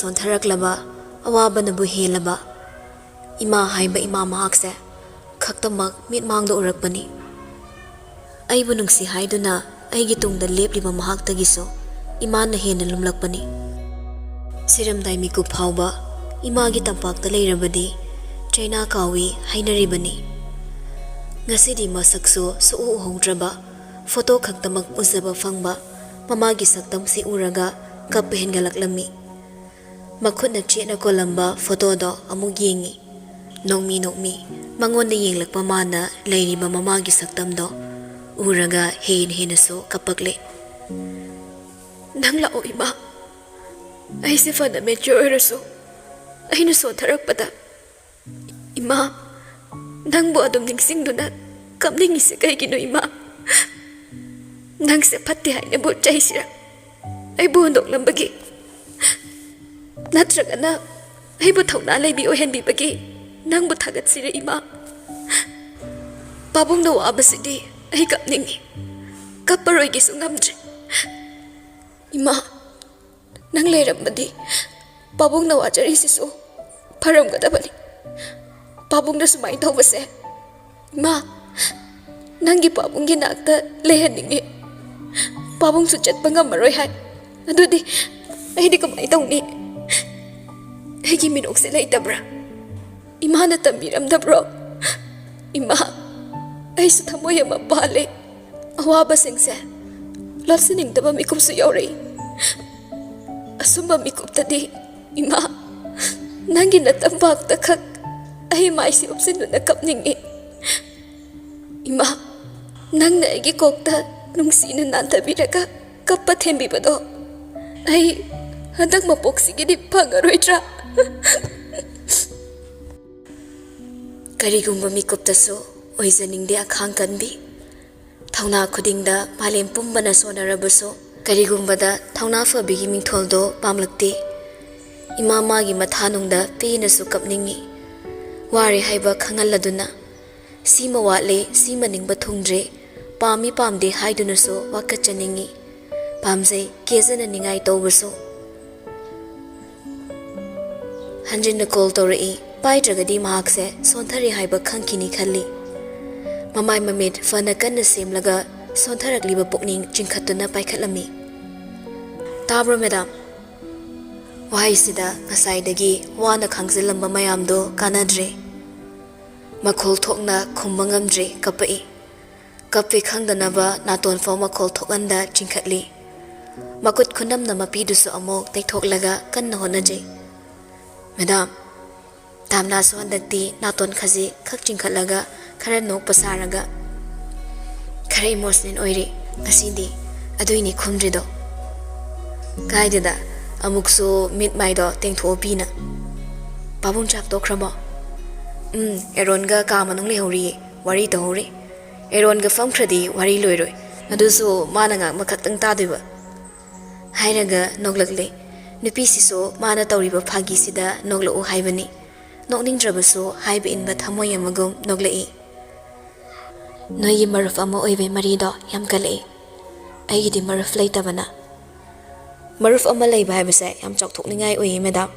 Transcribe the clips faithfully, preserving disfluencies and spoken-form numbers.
ꯁꯣꯟꯊꯔꯛꯂꯕ, ꯑꯋꯥꯕꯅꯕꯨ ꯍꯦꯜꯂꯕ ꯏꯃꯥ ꯍꯥꯏꯕ ꯏꯃꯥ ꯃꯍꯥꯛꯁꯦ ꯈꯛꯇꯃꯛ ꯃꯤꯠꯃꯥꯡꯗ ꯎꯔꯛꯄꯅꯤ꯫ ꯑꯩꯕꯨ ꯅꯨꯡꯁꯤ ꯍꯥꯏꯗꯨꯅ ꯑꯩꯒꯤ ꯇꯨꯡꯗ ꯂꯦꯞꯂꯤꯕ ꯃꯍꯥꯛꯇꯒꯤꯁꯨ ꯏꯃꯥꯅ ꯍꯦꯟꯅ ꯂꯨꯝꯂꯛꯄꯅꯤ꯫ ꯁꯤꯔꯝꯗꯥꯏ ꯃꯤꯀꯨꯞ ꯐꯥꯎꯕ ꯏꯃꯥꯒꯤ ꯇꯝꯄꯥꯛꯇ ꯂꯩꯔꯕꯗꯤ ꯆꯩꯅꯥ ꯀꯥꯎꯏ ꯍꯥꯏꯅꯔꯤꯕꯅꯤ꯫ ꯉꯁꯤꯗꯤ ꯃꯁꯛꯁꯨ ꯁꯨꯛꯎ ꯎꯍꯧꯗ꯭ꯔꯕ, ꯐꯣꯇꯣ ꯈꯛꯇꯃꯛ ꯎꯖꯕ ꯐꯪꯕ ꯃꯃꯥꯒꯤ ꯁꯛꯇꯝꯁꯤ ꯎꯔꯒ ꯀꯞꯄ ꯍꯦꯟꯒꯠꯂꯛꯂꯝꯃꯤ꯫ ꯃꯈꯨꯠꯅ ꯆꯦꯠꯅ ꯀꯣꯜꯂꯝꯕ ꯐꯣꯇꯣꯗꯣ ꯑꯃꯨꯛ ꯌꯦꯡꯉꯤ꯫ ꯅꯣꯡꯃꯤ ꯅꯣꯡꯃꯤ ꯃꯉꯣꯟꯗ ꯌꯦꯡꯂꯛꯄ ꯃꯥꯅ ꯂꯩꯔꯤꯕ ꯃꯃꯥꯒꯤ ꯁꯛꯇꯝꯗꯣ ꯎꯔꯒ ꯍꯦꯟꯅ ꯍꯦꯟꯅꯁꯨ ꯀꯞꯄꯛꯂꯦ꯫ "ꯅꯪ ꯂꯥꯛꯑꯣ ꯏꯃꯥ, ꯑꯩꯁꯦ ꯐꯅ ꯃꯦꯆꯣꯔ ꯑꯣꯏꯔꯁꯨ ꯑꯩꯅ ꯁꯣꯟꯊꯔꯛꯄꯗ ꯏꯃꯥ, ꯅꯪꯕꯨ ꯑꯗꯨꯝ ꯅꯤꯡꯁꯤꯡꯗꯨꯅ ꯀꯞꯅꯤꯡꯉꯤꯁꯦ ꯀꯩꯒꯤꯅꯣ ꯏꯃꯥ? ꯅꯪꯁꯦ ꯐꯠꯇꯦ ꯍꯥꯏꯅꯕꯨ ꯆꯩꯁꯤꯔ ꯑꯩꯕꯨ ꯍꯨꯟꯗꯣꯛꯂꯝꯕꯒꯤ? ꯅꯠꯇ꯭ꯔꯒꯅ ꯑꯩꯕꯨ ꯊꯧꯅꯥ ꯂꯩꯕꯤ ꯑꯣꯏꯍꯟꯕꯤꯕꯒꯤ ꯅꯪꯕꯨ ꯊꯥꯒꯠꯁꯤꯔ ꯏꯃꯥ? ꯄꯥꯕꯨꯡꯅ ꯋꯥꯕꯁꯤꯗꯤ ꯑꯩ ꯀꯞꯅꯤꯡꯉꯤ, ꯀꯞꯄꯔꯣꯏꯒꯦꯁꯨ ꯉꯝꯗ꯭ꯔꯦ꯫ ꯏꯃꯥ, ꯅꯪ ꯂꯩꯔꯝꯃꯗꯤ ꯄꯥꯕꯨꯡꯅ ꯋꯥꯖꯔꯤꯁꯤꯁꯨ ꯐꯔꯝꯒꯗꯕꯅꯤ꯫ ꯄꯥꯕꯨꯡꯅ ꯁꯨꯃꯥꯏꯅ ꯇꯧꯕꯁꯦ, ꯏꯃꯥ, ꯅꯪꯒꯤ ꯄꯥꯕꯨꯡꯒꯤ ꯅꯥꯛꯇ ꯂꯩꯍꯟꯅꯤꯡꯉꯤ꯫ ꯄꯥꯕꯨꯡꯁꯨ ꯆꯠꯄ ꯉꯝꯃꯔꯣꯏ ꯍꯥꯏ꯫ ꯑꯗꯨꯗꯤ ꯑꯩꯗꯤ ꯀꯃꯥꯏꯅ ꯇꯧꯅꯤ? ꯑꯩꯒꯤ ꯃꯤꯅꯣꯛꯁꯦ ꯂꯩꯇꯕ꯭ꯔꯥ? ꯏꯃꯥꯅ ꯇꯝꯕꯤꯔꯝꯗꯕ꯭ꯔꯣ? ꯏꯃꯥ, ꯑꯩꯁꯨ ꯊꯃꯣꯏ ꯑꯃ ꯄꯥꯜꯂꯦ꯫ ꯑꯋꯥꯕꯁꯤꯡꯁꯦ ꯂꯣꯠꯁꯤꯟꯅꯤꯡꯗꯕ ꯃꯤꯀꯨꯞꯁꯨ ꯌꯥꯎꯔꯛꯏ꯫ ꯑꯁꯨꯝꯕ ꯃꯤꯀꯨꯞꯇꯗꯤ ꯏꯃꯥ, ꯅꯪꯒꯤ ꯅꯇꯝꯄꯥꯛꯇ ꯈꯛ ꯑꯩ ꯃꯥꯏꯁꯤ ꯎꯞꯁꯤꯟꯗꯨꯅ ꯀꯞꯅꯤꯡꯉꯤ꯫ ꯏꯃꯥ, ꯅꯪꯅ ꯑꯩꯒꯤ ꯀꯣꯛꯇ ꯅꯨꯡꯁꯤꯅ ꯅꯥꯟꯊꯕꯤꯔꯒ ꯀꯞꯄ ꯊꯦꯝꯕꯤꯕꯗꯣ ꯑꯩ ꯍꯟꯗꯛ ꯃꯄꯣꯛꯁꯤꯒꯤꯗꯤ ꯐꯪꯉꯔꯣꯏꯗ꯭ꯔꯥ?" ꯀꯔꯤꯒꯨꯝꯕ ꯃꯤꯀꯨꯞꯇꯁꯨ ꯑꯣꯏꯖꯅꯤꯡꯗꯦ ꯑꯈꯥꯡ ꯀꯟꯕꯤ꯫ ꯊꯧꯅꯥ ꯈꯨꯗꯤꯡꯗ ꯃꯥꯂꯦꯝ ꯄꯨꯝꯕꯅ ꯁꯣꯟꯅꯔꯕꯁꯨ, ꯀꯔꯤꯒꯨꯝꯕꯗ ꯊꯧꯅꯥ ꯐꯕꯤꯒꯤ ꯃꯤꯡꯊꯣꯜꯗꯣ ꯄꯥꯝꯂꯛꯇꯦ꯫ ꯏꯃꯥ ꯃꯥꯒꯤ ꯃꯊꯥꯅꯨꯡꯗ ꯄꯦꯟꯅꯁꯨ ꯀꯞꯅꯤꯡꯏ꯫ ꯋꯥꯔꯦ ꯍꯥꯏꯕ ꯈꯪꯍꯜꯂꯗꯨꯅ, ꯁꯤꯃ ꯋꯥꯠꯂꯦ, ꯁꯤꯃ ꯅꯤꯡꯕ ꯊꯨꯡꯗ꯭ꯔꯦ, ꯄꯥꯝꯃꯤ ꯄꯥꯝꯗꯦ ꯍꯥꯏꯗꯨꯅꯁꯨ ꯋꯥꯀꯠꯆꯅꯤꯡꯏ꯫ ꯄꯥꯝꯖꯩ ꯀꯦꯖꯅ ꯅꯤꯡꯉꯥꯏ ꯇꯧꯕꯁꯨ꯫ ꯍꯟꯖꯤꯟꯅ ꯀꯣꯜ ꯇꯧꯔꯛꯏ꯫ ꯄꯥꯏꯗ꯭ꯔꯒꯗꯤ ꯃꯍꯥꯛꯁꯦ ꯁꯣꯟꯊꯔꯦ ꯍꯥꯏꯕ ꯈꯪꯈꯤꯅꯤ ꯈꯜꯂꯤ꯫ ꯃꯃꯥꯏ ꯃꯃꯤꯠ ꯐꯅ ꯀꯟꯅ ꯁꯦꯝꯂꯒ ꯁꯣꯟꯊꯔꯛꯂꯤꯕ ꯄꯨꯛꯅꯤꯡ ꯆꯤꯡꯈꯠꯇꯨꯅ ꯄꯥꯏꯈꯠꯂꯝꯃꯤ꯫ "ꯇꯥꯕ꯭ꯔꯣ ꯃꯦꯗꯥꯝ?" ꯋꯥꯍꯩꯁꯤꯗ ꯉꯁꯥꯏꯗꯒꯤ ꯋꯥꯅ ꯈꯥꯡꯖꯤꯜꯂꯝꯕ ꯃꯌꯥꯝꯗꯣ ꯀꯥꯟꯅꯗ꯭ꯔꯦ꯫ ꯃꯈꯣꯜ ꯊꯣꯛꯅ ꯈꯨꯝꯕ ꯉꯝꯗ꯭ꯔꯦ, ꯀꯞꯄꯛꯏ꯫ ꯀꯞꯄꯦ ꯈꯪꯗꯅꯕ ꯅꯥꯇꯣꯟ ꯐꯥꯎ ꯃꯈꯣꯜ ꯊꯣꯛꯍꯟꯗ ꯆꯤꯡꯈꯠꯂꯤ꯫ ꯃꯈꯨꯠ ꯈꯨꯅꯝꯅ ꯃꯄꯤꯗꯨꯁꯨ ꯑꯃꯨꯛ ꯇꯩꯊꯣꯛꯂꯒ ꯀꯟꯅ ꯍꯣꯠꯅꯖꯩ꯫ "ꯃꯦꯗꯥꯝ," ꯇꯥꯝꯅꯥꯁꯨ ꯍꯟꯗꯛꯇꯤ ꯅꯥꯇꯣꯟ ꯈꯖꯤꯛ ꯈꯛ ꯆꯤꯡꯈꯠꯂꯒ ꯈꯔ ꯅꯣꯛꯄ ꯁꯥꯔꯒ, "ꯈꯔ ꯏꯃꯣꯁꯅꯦꯜ ꯑꯣꯏꯔꯦ ꯉꯁꯤꯗꯤ, ꯑꯗꯨꯏꯅꯤ ꯈꯨꯝꯗ꯭ꯔꯤꯗꯣ꯫" "ꯀꯥꯏꯗꯦꯗ, ꯑꯃꯨꯛꯁꯨ ꯃꯤꯠ ꯃꯥꯏꯗꯣ ꯇꯦꯡꯊꯣꯛꯑꯣ ꯄꯤꯅ꯫" "ꯄꯥꯕꯨꯡ ꯆꯥꯛ ꯇꯣꯛꯈ꯭ꯔꯕꯣ?" "ꯎꯝ, ꯑꯦꯔꯣꯟꯒ ꯀꯥ ꯃꯅꯨꯡ ꯂꯩꯍꯧꯔꯤꯌꯦ, ꯋꯥꯔꯤ ꯇꯧꯍꯧꯔꯤ꯫ ꯑꯦꯔꯣꯟꯒ ꯐꯝꯈ꯭ꯔꯗꯤ ꯋꯥꯔꯤ ꯂꯣꯏꯔꯣꯏ, ꯑꯗꯨꯁꯨ ꯃꯥꯅ ꯉꯥꯡꯕ ꯈꯛꯇꯪ ꯇꯥꯗꯣꯏꯕ꯫" ꯍꯥꯏꯔꯒ ꯅꯣꯛꯂꯛꯂꯦ꯫ ꯅꯨꯄꯤꯁꯤꯁꯨ ꯃꯥꯅ ꯇꯧꯔꯤꯕ ꯐꯥꯒꯤꯁꯤꯗ ꯅꯣꯛꯂꯛꯎ ꯍꯥꯏꯕꯅꯤ꯫ ꯅꯣꯛꯅꯤꯡꯗ꯭ꯔꯕꯁꯨ ꯍꯥꯏꯕ ꯏꯟꯕ ꯊꯃꯣꯏ ꯑꯃꯒꯨꯝ ꯅꯣꯛꯂꯛꯏ꯫ "ꯅꯣꯏꯒꯤ ꯃꯔꯨꯞ ꯑꯃ ꯑꯣꯏꯕꯩ ꯃꯔꯤꯗꯣ ꯌꯥꯝ ꯀꯜꯂꯛꯏ꯫ ꯑꯩꯒꯤꯗꯤ ꯃꯔꯨꯞ ꯂꯩꯇꯕꯅ꯫" "ꯃꯔꯨꯞ ꯑꯃ ꯂꯩꯕ ꯍꯥꯏꯕꯁꯦ ꯌꯥꯝ ꯆꯥꯎꯊꯣꯛꯅꯤꯡꯉꯥꯏ ꯑꯣꯏꯌꯦ ꯃꯦꯗꯥꯝ꯫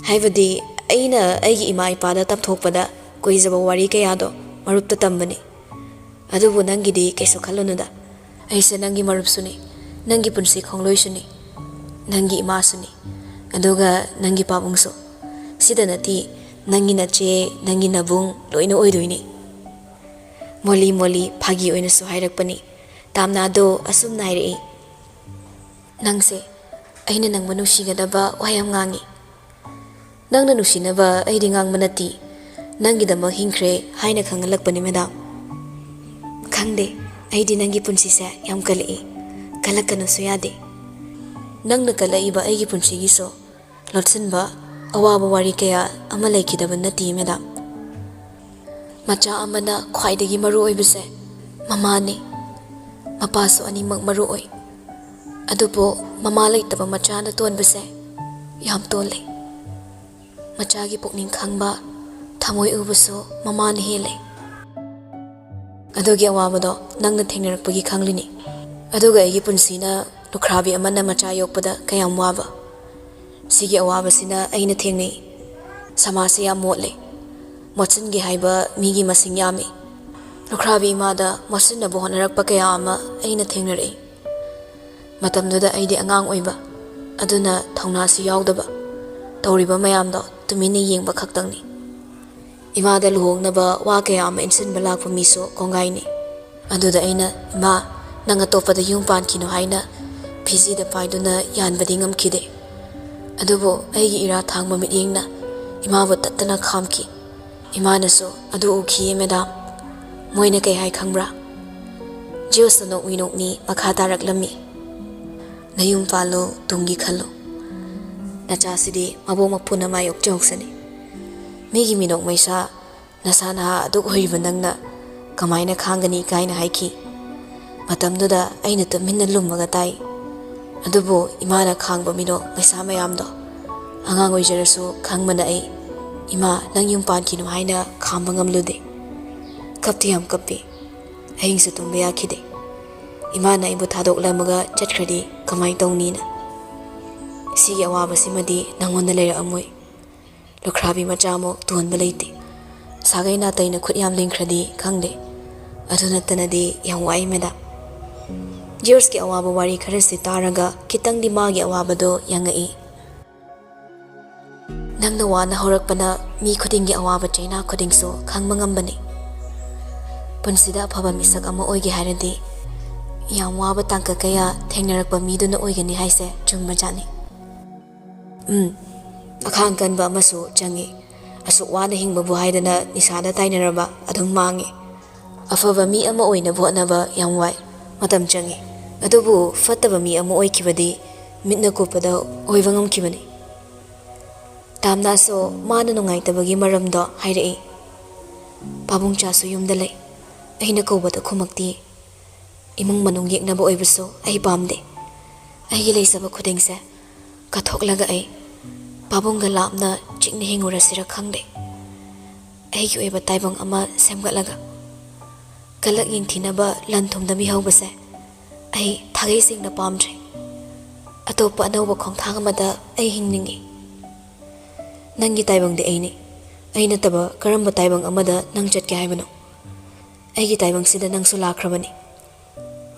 ꯍꯥꯏꯕꯗꯤ ꯑꯩꯅ ꯑꯩꯒꯤ ꯏꯃꯥ ꯏꯄꯥꯗ ꯇꯝꯊꯣꯛꯄꯗ ꯀꯨꯏꯖꯕ ꯋꯥꯔꯤ ꯀꯌꯥꯗꯣ ꯃꯔꯨꯞꯇ ꯇꯝꯕꯅꯤ꯫ ꯑꯗꯨꯕꯨ ꯅꯪꯒꯤꯗꯤ ꯀꯩꯁꯨ ꯈꯜꯂꯨꯅꯨꯗ꯫ ꯑꯩꯁꯦ ꯅꯪꯒꯤ ꯃꯔꯨꯞꯁꯨꯅꯤ, ꯅꯪꯒꯤ ꯄꯨꯟꯁꯤ ꯈꯣꯡꯂꯣꯏꯁꯨꯅꯤ, ꯅꯪꯒꯤ ꯏꯃꯥꯁꯨꯅꯤ, ꯑꯗꯨꯒ ꯅꯪꯒꯤ ꯄꯥꯕꯨꯡꯁꯨ꯫ ꯁꯤꯗ ꯅꯠꯇꯦ, ꯅꯪꯒꯤ ꯅꯆꯦ, ꯅꯪꯒꯤ ꯅꯕꯨꯡ ꯂꯣꯏꯅ ꯑꯣꯏꯗꯣꯏꯅꯤ꯫" ꯃꯣꯂꯤ ꯃꯣꯂꯤ ꯐꯥꯒꯤ ꯑꯣꯏꯅꯁꯨ ꯍꯥꯏꯔꯛꯄꯅꯤ꯫ ꯇꯥꯝꯅꯥꯗꯣ ꯑꯁꯨꯝꯅ ꯍꯥꯏꯔꯛꯏ, "ꯅꯪꯁꯦ ꯑꯩꯅ ꯅꯪꯕꯨ ꯅꯨꯡꯁꯤꯒꯗꯕ ꯋꯥ ꯌꯥꯝ ꯉꯥꯡꯉꯤ꯫ ꯅꯪꯅ ꯅꯨꯡꯁꯤꯅꯕ ꯑꯩꯗꯤ ꯉꯥꯡꯕ ꯅꯠꯇꯦ, ꯅꯪꯒꯤꯗꯃꯛ ꯍꯤꯡꯈ꯭ꯔꯦ ꯍꯥꯏꯅ ꯈꯪꯍꯜꯂꯛꯄꯅꯤ ꯃꯦꯗꯥꯝ꯫ ꯈꯪꯗꯦ, ꯑꯩꯗꯤ ꯅꯪꯒꯤ ꯄꯨꯟꯁꯤꯁꯦ ꯌꯥꯝ ꯀꯜꯂꯛꯏ, ꯀꯜꯂꯛꯀꯅꯨꯁꯨ ꯌꯥꯗꯦ꯫ ꯅꯪꯅ ꯀꯜꯂꯛꯏꯕ ꯑꯩꯒꯤ ꯄꯨꯟꯁꯤꯒꯤꯁꯨ ꯂꯣꯠꯁꯤꯟꯕ ꯑꯋꯥꯕ ꯋꯥꯔꯤ ꯀꯌꯥ ꯑꯃ ꯂꯩꯈꯤꯗꯕ ꯅꯠꯇꯦ ꯃꯦꯗꯥꯝ꯫ ꯃꯆꯥ ꯑꯃꯅ ꯈ꯭ꯋꯥꯏꯗꯒꯤ ꯃꯔꯨ ꯑꯣꯏꯕꯁꯦ ꯃꯃꯥꯅꯤ꯫ ꯃꯄꯥꯁꯨ ꯑꯅꯤꯃꯛ ꯃꯔꯨ ꯑꯣꯏ꯫ ꯑꯗꯨꯕꯨ ꯃꯃꯥ ꯂꯩꯇꯕ ꯃꯆꯥꯅ ꯇꯣꯟꯕꯁꯦ ꯌꯥꯝ ꯇꯣꯜꯂꯤ꯫ ꯃꯆꯥꯒꯤ ꯄꯨꯛꯅꯤꯡ ꯈꯪꯕ, ꯊꯃꯣꯏ ꯎꯕꯁꯨ ꯃꯃꯥꯅ ꯍꯦꯜꯂꯤ꯫ ꯑꯗꯨꯒꯤ ꯑꯋꯥꯕꯗꯣ ꯅꯪꯅ ꯊꯦꯡꯅꯔꯛꯄꯒꯤ ꯈꯪꯂꯤꯅꯤ꯫ ꯑꯗꯨꯒ ꯑꯩꯒꯤ ꯄꯨꯟꯁꯤꯅ ꯂꯨꯈ꯭ꯔꯥꯕꯤ ꯑꯃꯅ ꯃꯆꯥ ꯌꯣꯛꯄꯗ ꯀꯌꯥꯝ ꯋꯥꯕ, ꯁꯤꯒꯤ ꯑꯋꯥꯕꯁꯤꯅ ꯑꯩꯅ ꯊꯦꯡꯅꯩ꯫ ꯁꯃꯥꯖꯁꯦ ꯌꯥꯝ ꯃꯣꯠꯂꯦ꯫ ꯃꯣꯠꯁꯤꯟꯒꯦ ꯍꯥꯏꯕ ꯃꯤꯒꯤ ꯃꯁꯤꯡ ꯌꯥꯝꯃꯤ꯫ ꯂꯨꯈ꯭ꯔꯥꯕꯤ ꯏꯃꯥꯗ ꯃꯣꯠꯁꯤꯟꯅꯕ ꯍꯣꯠꯅꯔꯛꯄ ꯀꯌꯥ ꯑꯃ ꯑꯩꯅ ꯊꯦꯡꯅꯔꯛꯏ꯫ ꯃꯇꯝꯗꯨꯗ ꯑꯩꯗꯤ ꯑꯉꯥꯡ ꯑꯣꯏꯕ, ꯑꯗꯨꯅ ꯊꯧꯅꯥꯁꯨ ꯌꯥꯎꯗꯕ, ꯇꯧꯔꯤꯕ ꯃꯌꯥꯝꯗꯣ ꯇꯨꯃꯤꯟꯅ ꯌꯦꯡꯕ ꯈꯛꯇꯪꯅꯤ꯫ ꯏꯃꯥꯗ ꯂꯨꯍꯣꯡꯅꯕ ꯋꯥ ꯀꯌꯥ ꯑꯃ ꯏꯟꯁꯤꯟꯕ ꯂꯥꯛꯄ ꯃꯤꯁꯨ ꯀꯣꯡꯒꯥꯏꯅꯤ꯫ ꯑꯗꯨꯗ ꯑꯩꯅ, "ꯏꯃꯥ, ꯅꯪ ꯑꯇꯣꯞꯄꯗ ꯌꯨꯝ ꯄꯥꯟꯈꯤꯅꯨ" ꯍꯥꯏꯅ ꯐꯤꯖꯤꯗ ꯄꯥꯏꯗꯨꯅ ꯌꯥꯟꯕꯗꯤ ꯉꯝꯈꯤꯗꯦ꯫ ꯑꯗꯨꯕꯨ ꯑꯩꯒꯤ ꯏꯔꯥ ꯊꯥꯡꯕ ꯃꯤꯠꯌꯦꯡꯅ ꯏꯃꯥꯕꯨ ꯇꯠꯇꯅ ꯈꯥꯝꯈꯤ꯫ ꯏꯃꯥꯅꯁꯨ ꯑꯗꯨ ꯎꯈꯤꯌꯦ, ꯃꯦꯗꯥꯝ꯫ ꯃꯣꯏꯅ ꯀꯩ ꯍꯥꯏ ꯈꯪꯕ꯭ꯔꯥ? ꯖꯤꯎꯁꯅ ꯅꯣꯛꯃꯤ ꯅꯣꯛꯃꯤ ꯃꯈꯥ ꯇꯥꯔꯛꯂꯝꯃꯤ, "ꯅꯌꯨꯝ ꯄꯥꯜꯂꯨ, ꯇꯨꯡꯒꯤ ꯈꯜꯂꯨ꯫ ꯅꯆꯥꯁꯤꯗꯤ ꯃꯕꯣꯛ ꯃꯄꯨꯅ ꯃꯥꯏ ꯑꯣꯛꯆꯍꯧꯁꯅꯤ꯫ ꯃꯤꯒꯤ ꯃꯤꯅꯣꯛ ꯃꯩꯁꯥ ꯅꯁꯥ ꯅꯍꯥ ꯑꯗꯨꯛ ꯑꯣꯏꯔꯤꯕ ꯅꯪꯅ ꯀꯃꯥꯏꯅ ꯈꯥꯡꯒꯅꯤ?" ꯀꯥꯏꯅ ꯍꯥꯏꯈꯤ꯫ ꯃꯇꯝꯗꯨꯗ ꯑꯩꯅ ꯇꯨꯃꯤꯟꯅ ꯂꯨꯝꯃꯒ ꯇꯥꯏ꯫ ꯑꯗꯨꯕꯨ ꯏꯃꯥꯅ ꯈꯥꯡꯕ ꯃꯤꯅꯣꯛ ꯃꯩꯁꯥ ꯃꯌꯥꯝꯗꯣ ꯑꯉꯥꯡ ꯑꯣꯏꯖꯔꯁꯨ ꯈꯪꯕꯅ ꯑꯩ, "ꯏꯃꯥ, ꯅꯪ ꯌꯨꯝ ꯄꯥꯟꯈꯤꯅꯨ" ꯍꯥꯏꯅ ꯈꯥꯝꯕ ꯉꯝꯂꯨꯗꯦ꯫ ꯀꯞꯇꯤ ꯌꯥꯝ ꯀꯞꯄꯤ꯫ ꯑꯍꯤꯡꯁꯨ ꯇꯨꯝꯕ ꯌꯥꯈꯤꯗꯦ꯫ ꯏꯃꯥꯅ ꯑꯩꯕꯨ ꯊꯥꯗꯣꯛꯂꯝꯃꯒ ꯆꯠꯈ꯭ꯔꯗꯤ ꯀꯃꯥꯏ ꯇꯧꯅꯤꯅ꯫ ꯁꯤꯒꯤ ꯑꯋꯥꯕꯁꯤꯃꯗꯤ ꯅꯪꯉꯣꯟꯗ ꯂꯩꯔꯛꯑꯝꯃꯣꯏ꯫ ꯂꯨꯈ꯭ꯔꯥꯕꯤ ꯃꯆꯥꯃꯨꯛ ꯇꯣꯟꯕ ꯂꯩꯇꯦ꯫ ꯁꯥꯒꯩ ꯅꯥꯇꯩꯅ ꯈꯨꯠ ꯌꯥꯝ ꯂꯤꯡꯈ꯭ꯔꯗꯤ ꯈꯪꯗꯦ꯫ ꯑꯗꯨ ꯅꯠꯇꯅꯗꯤ ꯌꯥꯝ ꯋꯥꯏ, ꯃꯦꯗꯥꯝ꯫ ꯖꯤꯎꯁꯀꯤ ꯑꯋꯥꯕ ꯋꯥꯔꯤ ꯈꯔꯁꯤ ꯇꯥꯔꯒ ꯈꯤꯇꯪꯗꯤ ꯃꯥꯒꯤ ꯑꯋꯥꯕꯗꯣ ꯌꯥꯡꯉꯛꯏ꯫ "ꯅꯪꯅ ꯋꯥꯅ ꯍꯧꯔꯛꯄꯅ ꯃꯤ ꯈꯨꯗꯤꯡꯒꯤ ꯑꯋꯥꯕ ꯆꯩꯅꯥ ꯈꯨꯗꯤꯡꯁꯨ ꯈꯪꯕ ꯉꯝꯕꯅꯤ꯫ ꯄꯨꯟꯁꯤꯗ ꯑꯐꯕ ꯃꯤꯁꯛ ꯑꯃ ꯑꯣꯏꯒꯦ ꯍꯥꯏꯔꯗꯤ ꯌꯥꯝ ꯋꯥꯕ ꯇꯥꯡꯀꯛ ꯀꯌꯥ ꯊꯦꯡꯅꯔꯛꯄ ꯃꯤꯗꯨꯅ ꯑꯣꯏꯒꯅꯤ ꯍꯥꯏꯁꯦ ꯆꯨꯝꯕꯖꯥꯠꯅꯤ꯫ ꯎꯝ, ꯑꯈꯥꯡ ꯀꯟꯕ ꯑꯃꯁꯨ ꯆꯪꯉꯤ꯫ ꯑꯁꯨꯛ ꯋꯥꯅ ꯍꯤꯡꯕꯕꯨ ꯍꯥꯏꯗꯅ ꯅꯤꯁꯥꯗ ꯇꯥꯏꯅꯔꯕ ꯑꯗꯨꯝ ꯃꯥꯡꯉꯤ꯫ ꯑꯐꯕ ꯃꯤ ꯑꯃ ꯑꯣꯏꯅꯕ ꯍꯣꯠꯅꯕ ꯌꯥꯝ ꯋꯥꯏ, ꯃꯇꯝ ꯆꯪꯉꯤ꯫ ꯑꯗꯨꯕꯨ ꯐꯠꯇꯕ ꯃꯤ ꯑꯃ ꯑꯣꯏꯈꯤꯕꯗꯤ ꯃꯤꯠꯅ ꯀꯨꯞꯄꯗ ꯑꯣꯏꯕ ꯉꯝꯈꯤꯕꯅꯤ꯫" ꯇꯥꯝꯅꯥꯁꯨ ꯃꯥꯅ ꯅꯨꯡꯉꯥꯏꯇꯕꯒꯤ ꯃꯔꯝꯗꯣ ꯍꯥꯏꯔꯛꯏ꯫ "ꯄꯥꯕꯨꯡꯆꯥꯁꯨ ꯌꯨꯝꯗ ꯂꯩ꯫ ꯑꯩꯅ ꯀꯧꯕꯗ ꯈꯨꯝꯃꯛꯇꯦ꯫ ꯏꯃꯨꯡ ꯃꯅꯨꯡ ꯌꯦꯛꯅꯕ ꯑꯣꯏꯕꯁꯨ ꯑꯩ ꯄꯥꯝꯗꯦ꯫ ꯑꯩꯒꯤ ꯂꯩꯖꯕ ꯈꯨꯗꯤꯡꯁꯦ ꯀꯠꯊꯣꯛꯂꯒ ꯑꯩ ꯄꯥꯕꯨꯡꯒ ꯂꯥꯞꯅ ꯆꯤꯛꯅ ꯍꯤꯡꯉꯨꯔꯁꯤꯔ ꯈꯪꯗꯦ꯫ ꯑꯩꯒꯤ ꯑꯣꯏꯕ ꯇꯥꯏꯕꯪ ꯑꯃ ꯁꯦꯝꯒꯠꯂꯒ ꯀꯂꯛ ꯌꯦꯡꯊꯤꯅꯕ ꯂꯟ ꯊꯨꯝꯗ ꯃꯤꯍꯧꯕꯁꯦ ꯑꯩ ꯊꯥꯒꯩ ꯁꯦꯡꯅ ꯄꯥꯝꯗ꯭ꯔꯦ꯫ ꯑꯇꯣꯞꯄ ꯑꯅꯧꯕ ꯈꯣꯡꯊꯥꯡ ꯑꯃꯗ ꯑꯩ ꯍꯤꯡꯅꯤꯡꯏ꯫" ꯅꯪꯒꯤ ꯇꯥꯏꯕꯪꯗꯤ ꯑꯩꯅꯤ꯫ ꯑꯩ ꯅꯠꯇꯕ ꯀꯔꯝꯕ ꯇꯥꯏꯕꯪ ꯑꯃꯗ ꯅꯪ ꯆꯠꯀꯦ ꯍꯥꯏꯕꯅꯣ? ꯑꯩꯒꯤ ꯇꯥꯏꯕꯪꯁꯤꯗ ꯅꯪꯁꯨ ꯂꯥꯛꯈ꯭ꯔꯕꯅꯤ꯫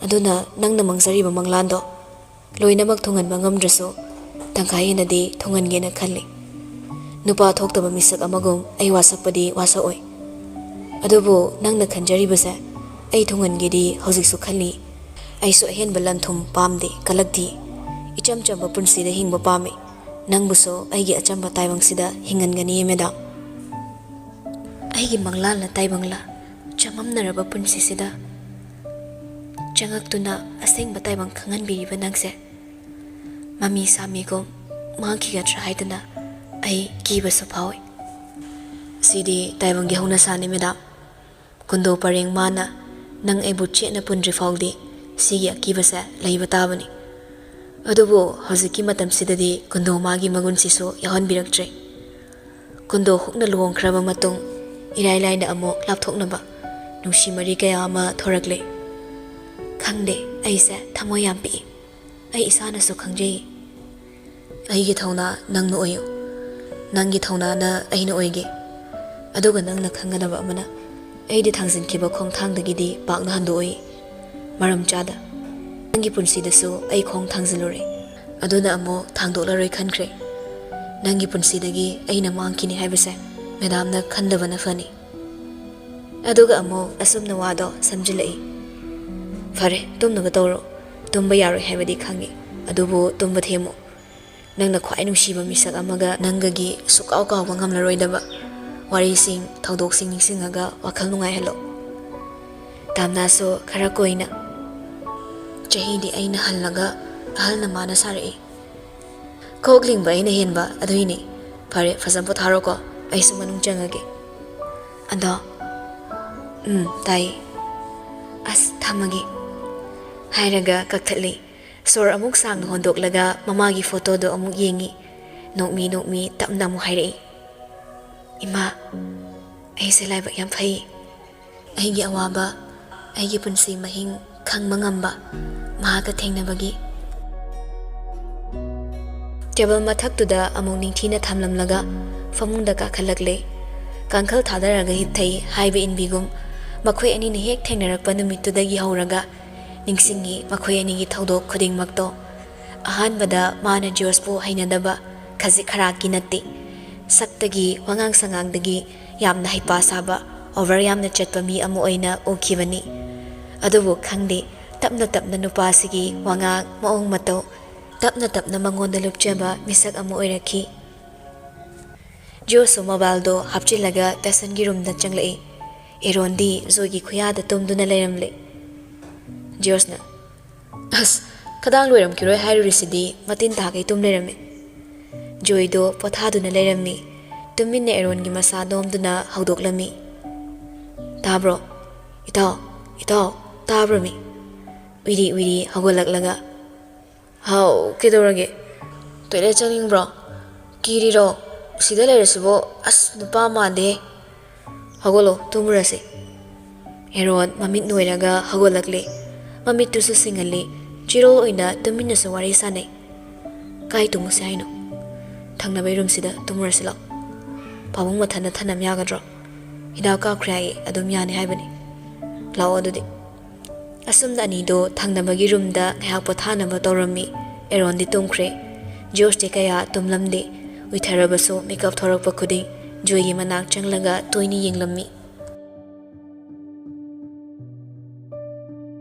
ꯑꯗꯨꯅ ꯅꯪꯅ ꯃꯪꯖꯔꯤꯕ ꯃꯪꯂꯥꯟꯗꯣ ꯂꯣꯏꯅꯃꯛ ꯊꯨꯡꯍꯟꯕ ꯉꯝꯗ꯭ꯔꯁꯨ, ꯇꯪꯈꯥꯏ ꯍꯦꯟꯅꯗꯤ ꯊꯨꯡꯍꯟꯒꯦꯅ ꯈꯜꯂꯤ꯫ ꯅꯨꯄꯥ ꯊꯣꯛꯇꯕ ꯃꯤꯁꯛ ꯑꯃꯒꯨꯝ ꯑꯩ ꯋꯥꯁꯛꯄꯗꯤ ꯋꯥꯁꯛꯑꯣꯏ꯫ ꯑꯗꯨꯕꯨ ꯅꯪꯅ ꯈꯟꯖꯔꯤꯕꯁꯦ ꯑꯩ ꯊꯨꯡꯍꯟꯒꯦꯗꯤ ꯍꯧꯖꯤꯛꯁꯨ ꯈꯜꯂꯤ꯫ ꯑꯩꯁꯨ ꯑꯍꯦꯟꯕ ꯂꯟ ꯊꯨꯝ ꯄꯥꯝꯗꯦ, ꯀꯂꯛꯇꯤ꯫ ꯏꯆꯝ ꯆꯝꯕ ꯄꯨꯟꯁꯤꯗ ꯍꯤꯡꯕ ꯄꯥꯝꯃꯤ꯫ ꯅꯪꯕꯨꯁꯨ ꯑꯩꯒꯤ ꯑꯆꯝꯕ ꯇꯥꯏꯕꯪꯁꯤꯗ ꯍꯤꯡꯍꯟꯒꯅꯤꯌꯦ, ꯃꯦꯗꯥꯝ꯫ ꯑꯩꯒꯤ ꯃꯪꯂꯥꯟꯂ ꯇꯥꯏꯕꯪꯂ, ꯆꯃꯝꯅꯔꯕ ꯄꯨꯟꯁꯤꯁꯤꯗ ꯆꯪꯉꯛꯇꯨꯅ ꯑꯁꯦꯡꯕ ꯇꯥꯏꯕꯪ ꯈꯪꯍꯟꯕꯤꯔꯤꯕ ꯅꯪꯁꯦ ꯃꯃꯤ ꯁꯥꯃꯤꯒꯨꯝ ꯃꯥꯡꯈꯤꯒꯗ꯭ꯔꯥ ꯍꯥꯏꯗꯨꯅ ꯑꯩ ꯀꯤꯕꯁꯨ ꯐꯥꯎꯏ꯫ ꯁꯤꯗꯤ ꯇꯥꯏꯕꯪꯒꯤ ꯍꯧꯅꯁꯥꯅꯤ, ꯃꯦꯗꯥꯝ꯫ ꯀꯨꯟꯗꯣ ꯄꯔꯦꯡ ꯃꯥꯅ ꯅꯪ ꯑꯩꯕꯨ ꯆꯦꯠꯅ ꯄꯨꯟꯗ꯭ꯔꯤ ꯐꯥꯎꯗꯤ ꯁꯤꯒꯤ ꯑꯀꯤꯕꯁꯦ ꯂꯩꯕ ꯇꯥꯕꯅꯤ꯫ ꯑꯗꯨꯕꯨ ꯍꯧꯖꯤꯛꯀꯤ ꯃꯇꯝꯁꯤꯗꯗꯤ ꯀꯨꯟꯗꯣ ꯃꯥꯒꯤ ꯃꯒꯨꯟꯁꯤꯁꯨ ꯌꯥꯎꯍꯟꯕꯤꯔꯛꯇ꯭ꯔꯦ꯫ ꯀꯨꯟꯗꯣ ꯍꯨꯛꯅ ꯂꯨꯍꯣꯡꯈ꯭ꯔꯕ ꯃꯇꯨꯡ ꯏꯔꯥꯏ ꯂꯥꯏꯅ ꯑꯃꯨꯛ ꯂꯥꯞꯊꯣꯛꯅꯕ ꯅꯨꯡꯁꯤ ꯃꯔꯤ ꯀꯌꯥ ꯑꯃ ꯊꯣꯔꯛꯂꯦ꯫ ꯈꯪꯗꯦ, ꯑꯩꯁꯦ ꯊꯃꯣꯏ ꯌꯥꯝ ꯄꯤꯛꯏ꯫ ꯑꯩ ꯏꯁꯥꯅꯁꯨ ꯈꯪꯖꯩ꯫ ꯑꯩꯒꯤ ꯊꯧꯅꯥ ꯅꯪꯅ ꯑꯣꯏꯌꯨ, ꯅꯪꯒꯤ ꯊꯧꯅꯥꯅ ꯑꯩꯅ ꯑꯣꯏꯒꯦ꯫ ꯑꯗꯨꯒ ꯅꯪꯅ ꯈꯪꯒꯗꯕ ꯑꯃꯅ, ꯑꯩꯗꯤ ꯊꯥꯡꯖꯤꯟꯈꯤꯕ ꯈꯣꯡꯊꯥꯡꯗꯒꯤꯗꯤ ꯄꯥꯛꯅ ꯍꯟꯗꯣꯛꯏ꯫ ꯃꯔꯝ ꯆꯥꯗ ꯅꯪꯒꯤ ꯄꯨꯟꯁꯤꯗꯁꯨ ꯑꯩ ꯈꯣꯡ ꯊꯥꯡꯖꯤꯜꯂꯨꯔꯦ꯫ ꯑꯗꯨꯅ ꯑꯃꯨꯛ ꯊꯥꯡꯗꯣꯛꯂꯔꯣꯏ ꯈꯟꯈ꯭ꯔꯦ꯫ ꯅꯪꯒꯤ ꯄꯨꯟꯁꯤꯗꯒꯤ ꯑꯩꯅ ꯃꯥꯡꯈꯤꯅꯤ ꯍꯥꯏꯕꯁꯦ ꯃꯦꯗꯥꯝꯅ ꯈꯟꯗꯕꯅ ꯐꯅꯤ꯫ ꯑꯗꯨꯒ ꯑꯃꯨꯛ ꯑꯁꯨꯝꯅ ꯋꯥꯗꯣ ꯁꯝꯖꯤꯜꯂꯛꯏ꯫ ꯐꯔꯦ, ꯇꯨꯝꯅꯕ ꯇꯧꯔꯣ꯫ ꯇꯨꯝꯕ ꯌꯥꯔꯣꯏ ꯍꯥꯏꯕꯗꯤ ꯈꯪꯉꯤ, ꯑꯗꯨꯕꯨ ꯇꯨꯝꯕ ꯊꯦꯝꯃꯨ꯫ ꯅꯪꯅ ꯈ꯭ꯋꯥꯏ ꯅꯨꯡꯁꯤꯕ ꯃꯤꯁꯛ ꯑꯃꯒ ꯅꯪꯒꯒꯤ ꯁꯨꯛꯀꯥꯎ ꯀꯥꯎꯕ ꯉꯝꯂꯔꯣꯏꯗꯕ ꯋꯥꯔꯤꯁꯤꯡ, ꯊꯧꯗꯣꯛꯁꯤꯡ ꯅꯤꯡꯁꯤꯡꯉꯒ ꯋꯥꯈꯜ ꯅꯨꯡꯉꯥꯏꯍꯜꯂꯣ꯫ ꯇꯥꯝꯅꯥꯁꯨ ꯈꯔ ꯀꯨꯏꯅ, ꯆꯍꯤꯗꯤ ꯑꯩꯅ ꯍꯜꯂꯒ ꯑꯍꯜꯅ ꯃꯥꯅ ꯁꯥꯔꯛꯏ꯫ ꯀꯣꯛ ꯂꯤꯡꯕ ꯑꯩꯅ ꯍꯦꯟꯕ ꯑꯗꯨꯏꯅꯤ꯫ ꯐꯔꯦ, ꯐꯖꯅ ꯄꯣꯊꯥꯔꯣꯀꯣ, ꯑꯩꯁꯨ ꯃꯅꯨꯡ ꯆꯪꯉꯒꯦ꯫ ꯑꯗꯣ, ꯎꯝ, ꯇꯥꯏꯌꯦ꯫ ꯑꯁ, ꯊꯝꯃꯒꯦ꯫ ꯍꯥꯏꯔꯒ ꯀꯛꯊꯠꯂꯤ꯫ ꯁꯣꯔ ꯑꯃꯨꯛ ꯁꯥꯡꯅ ꯍꯣꯟꯗꯣꯛꯂꯒ ꯃꯃꯥꯒꯤ ꯐꯣꯇꯣꯗꯣ ꯑꯃꯨꯛ ꯌꯦꯡꯉꯤ꯫ ꯅꯣꯛꯃꯤ ꯅꯣꯛꯃꯤ ꯇꯞꯅ ꯑꯃꯨꯛ ꯍꯥꯏꯔꯛꯏ, "ꯏꯃꯥ, ꯑꯩꯁꯦ ꯂꯥꯏꯕꯛ ꯌꯥꯝ ꯐꯩ꯫ ꯑꯩꯒꯤ ꯑꯋꯥꯕ, ꯑꯩꯒꯤ ꯄꯨꯟꯁꯤ ꯃꯍꯤꯡ ꯈꯪꯕ ꯉꯝꯕ ꯃꯍꯥꯛꯀ ꯊꯦꯡꯅꯕꯒꯤ"꯫ ꯇꯦꯕꯜ ꯃꯊꯛꯇꯨꯗ ꯑꯃꯨꯛ ꯅꯤꯡꯊꯤꯅ ꯊꯝꯂꯝꯂꯒ ꯐꯃꯨꯡꯗ ꯀꯥꯈꯠꯂꯛꯂꯦ꯫ ꯀꯥꯡꯈꯜ ꯊꯥꯗꯔꯒ ꯍꯤꯞꯊꯩ ꯍꯥꯏꯕ ꯏꯟꯕꯤꯒꯨꯝ, ꯃꯈꯣꯏ ꯑꯅꯤꯅ ꯍꯦꯛ ꯊꯦꯡꯅꯔꯛꯄ ꯅꯨꯃꯤꯠꯇꯨꯗꯒꯤ ꯍꯧꯔꯒ ꯅꯤꯡꯁꯤꯡꯉꯤ ꯃꯈꯣꯏ ꯑꯅꯤꯒꯤ ꯊꯧꯗꯣꯛ ꯈꯨꯗꯤꯡꯃꯛꯇꯣ꯫ ꯑꯍꯥꯟꯕꯗ ꯃꯥꯅ ꯖꯣꯔꯖꯄꯨ ꯍꯩꯅꯗꯕ ꯈꯖꯤꯛ ꯈꯔꯥꯛꯀꯤ ꯅꯠꯇꯦ꯫ ꯁꯛꯇꯒꯤ, ꯋꯥꯉꯥꯡ ꯁꯉꯥꯡꯗꯒꯤ ꯌꯥꯝꯅ ꯍꯩꯄꯥ ꯁꯥꯕ, ꯑꯣꯚꯔ ꯌꯥꯝꯅ ꯆꯠꯄ ꯃꯤ ꯑꯃ ꯑꯣꯏꯅ ꯎꯈꯤꯕꯅꯤ꯫ ꯑꯗꯨꯕꯨ ꯈꯪꯗꯦ, ꯇꯞꯅ ꯇꯞꯅ ꯅꯨꯄꯥꯁꯤꯒꯤ ꯋꯥꯉꯥꯡ, ꯃꯑꯣꯡ ꯃꯇꯧ, ꯇꯞꯅ ꯇꯞꯅ ꯃꯉꯣꯟꯗ ꯂꯨꯞꯆꯕ ꯃꯤꯁꯛ ꯑꯃ ꯑꯣꯏꯔꯛꯈꯤ꯫ ꯖꯣꯁꯁꯨ ꯃꯣꯕꯥꯏꯜꯗꯣ ꯍꯥꯞꯆꯤꯜꯂꯒ ꯇꯥꯏꯁꯟꯒꯤ ꯔꯨꯝꯗ ꯆꯪꯂꯛꯏ꯫ ꯑꯦꯔꯣꯟꯗꯤ ꯖꯣꯏꯒꯤ ꯈꯨꯌꯥꯗ ꯇꯨꯝꯗꯨꯅ ꯂꯩꯔꯝꯂꯦ꯫ ꯖꯣꯁꯅ, "ꯑꯁ, ꯈꯗꯥꯡ ꯂꯣꯏꯔꯝꯈꯤꯔꯣꯏ ꯍꯥꯏꯔꯨꯔꯤꯁꯤꯗꯤ ꯃꯇꯤꯟ ꯇꯥꯈꯩ ꯇꯨꯝ ꯂꯩꯔꯝꯃꯦ꯫" ꯖꯣꯏꯗꯣ ꯄꯣꯊꯥꯗꯨꯅ ꯂꯩꯔꯝꯃꯤ꯫ ꯇꯨꯃꯤꯟꯅ ꯑꯦꯔꯣꯟꯒꯤ ꯃꯁꯥ ꯅꯣꯝꯗꯨꯅ ꯍꯧꯗꯣꯛꯂꯝꯃꯤ꯫ "ꯇꯥꯕ꯭ꯔꯣ? ꯏꯇꯥꯎ, ꯏꯇꯥꯎ, ꯇꯥꯕ꯭ꯔꯣ ꯃꯤ?" ꯎꯏꯔꯤ ꯎꯏꯔꯤ ꯍꯧꯒꯠꯂꯛꯂꯒ, "ꯍꯥꯎ, ꯀꯩꯗꯧꯔꯒꯦ? ꯇꯣꯏꯂꯦꯠ ꯆꯪꯅꯤꯡꯕ꯭ꯔꯣ? ꯀꯤꯔꯤꯔꯣ? ꯁꯤꯗ ꯂꯩꯔꯁꯤꯕꯣ? ꯑꯁ, ꯅꯨꯄꯥ ꯃꯥꯟꯗꯦ꯫ ꯍꯧꯒꯠꯂꯣ, ꯇꯨꯝꯃꯨꯔꯁꯤ꯫" ꯑꯦꯔꯣꯟ ꯃꯃꯤꯠ ꯅꯣꯏꯔꯒ ꯍꯧꯒꯠꯂꯛꯂꯦ꯫ ꯃꯃꯤꯠꯇꯨꯁꯨ ꯁꯤꯡꯍꯜꯂꯤ꯫ ꯆꯤꯔꯣꯜ ꯑꯣꯏꯅ ꯇꯨꯃꯤꯟꯅꯁꯨ ꯋꯥꯔꯤ ꯁꯥꯟꯅꯩ꯫ "ꯀꯥꯏ ꯇꯨꯝꯃꯨꯁꯦ ꯍꯥꯏꯅꯣ?" "ꯊꯪꯅꯕꯩ ꯔꯨꯝꯁꯤꯗ ꯇꯨꯝꯃꯨꯔꯁꯤ ꯂꯥꯛꯑꯣ꯫" "ꯄꯥꯕꯨꯡ ꯃꯊꯟꯇ ꯊꯅꯝ ꯌꯥꯒꯗ꯭ꯔꯣ?" "ꯍꯤꯗꯥꯛ ꯀꯥꯞꯈ꯭ꯔꯦ ꯍꯥꯏꯌꯦ, ꯑꯗꯨꯝ ꯌꯥꯅꯤ ꯍꯥꯏꯕꯅꯤ꯫ ꯂꯥꯛꯑꯣ ꯑꯗꯨꯗꯤ꯫" ꯑꯁꯨꯝꯅ ꯑꯅꯤꯗꯣ ꯊꯪꯅꯕꯒꯤ ꯔꯨꯝꯗ ꯉꯥꯏꯍꯥꯛ ꯄꯣꯊꯥꯅꯕ ꯇꯧꯔꯝꯃꯤ꯫ ꯑꯦꯔꯣꯟꯗꯤ ꯇꯨꯝꯈ꯭ꯔꯦ꯫ ꯖꯣꯁꯇꯤ ꯀꯌꯥ ꯇꯨꯝꯂꯝꯗꯦ꯫ ꯎꯏꯊꯔꯕꯁꯨ ꯃꯤꯀꯞ ꯊꯣꯔꯛꯄ ꯈꯨꯗꯤꯡ ꯖꯣꯏꯒꯤ ꯃꯅꯥꯛ ꯆꯪꯂꯒ ꯇꯣꯏꯅ ꯌꯦꯡꯂꯝꯃꯤ꯫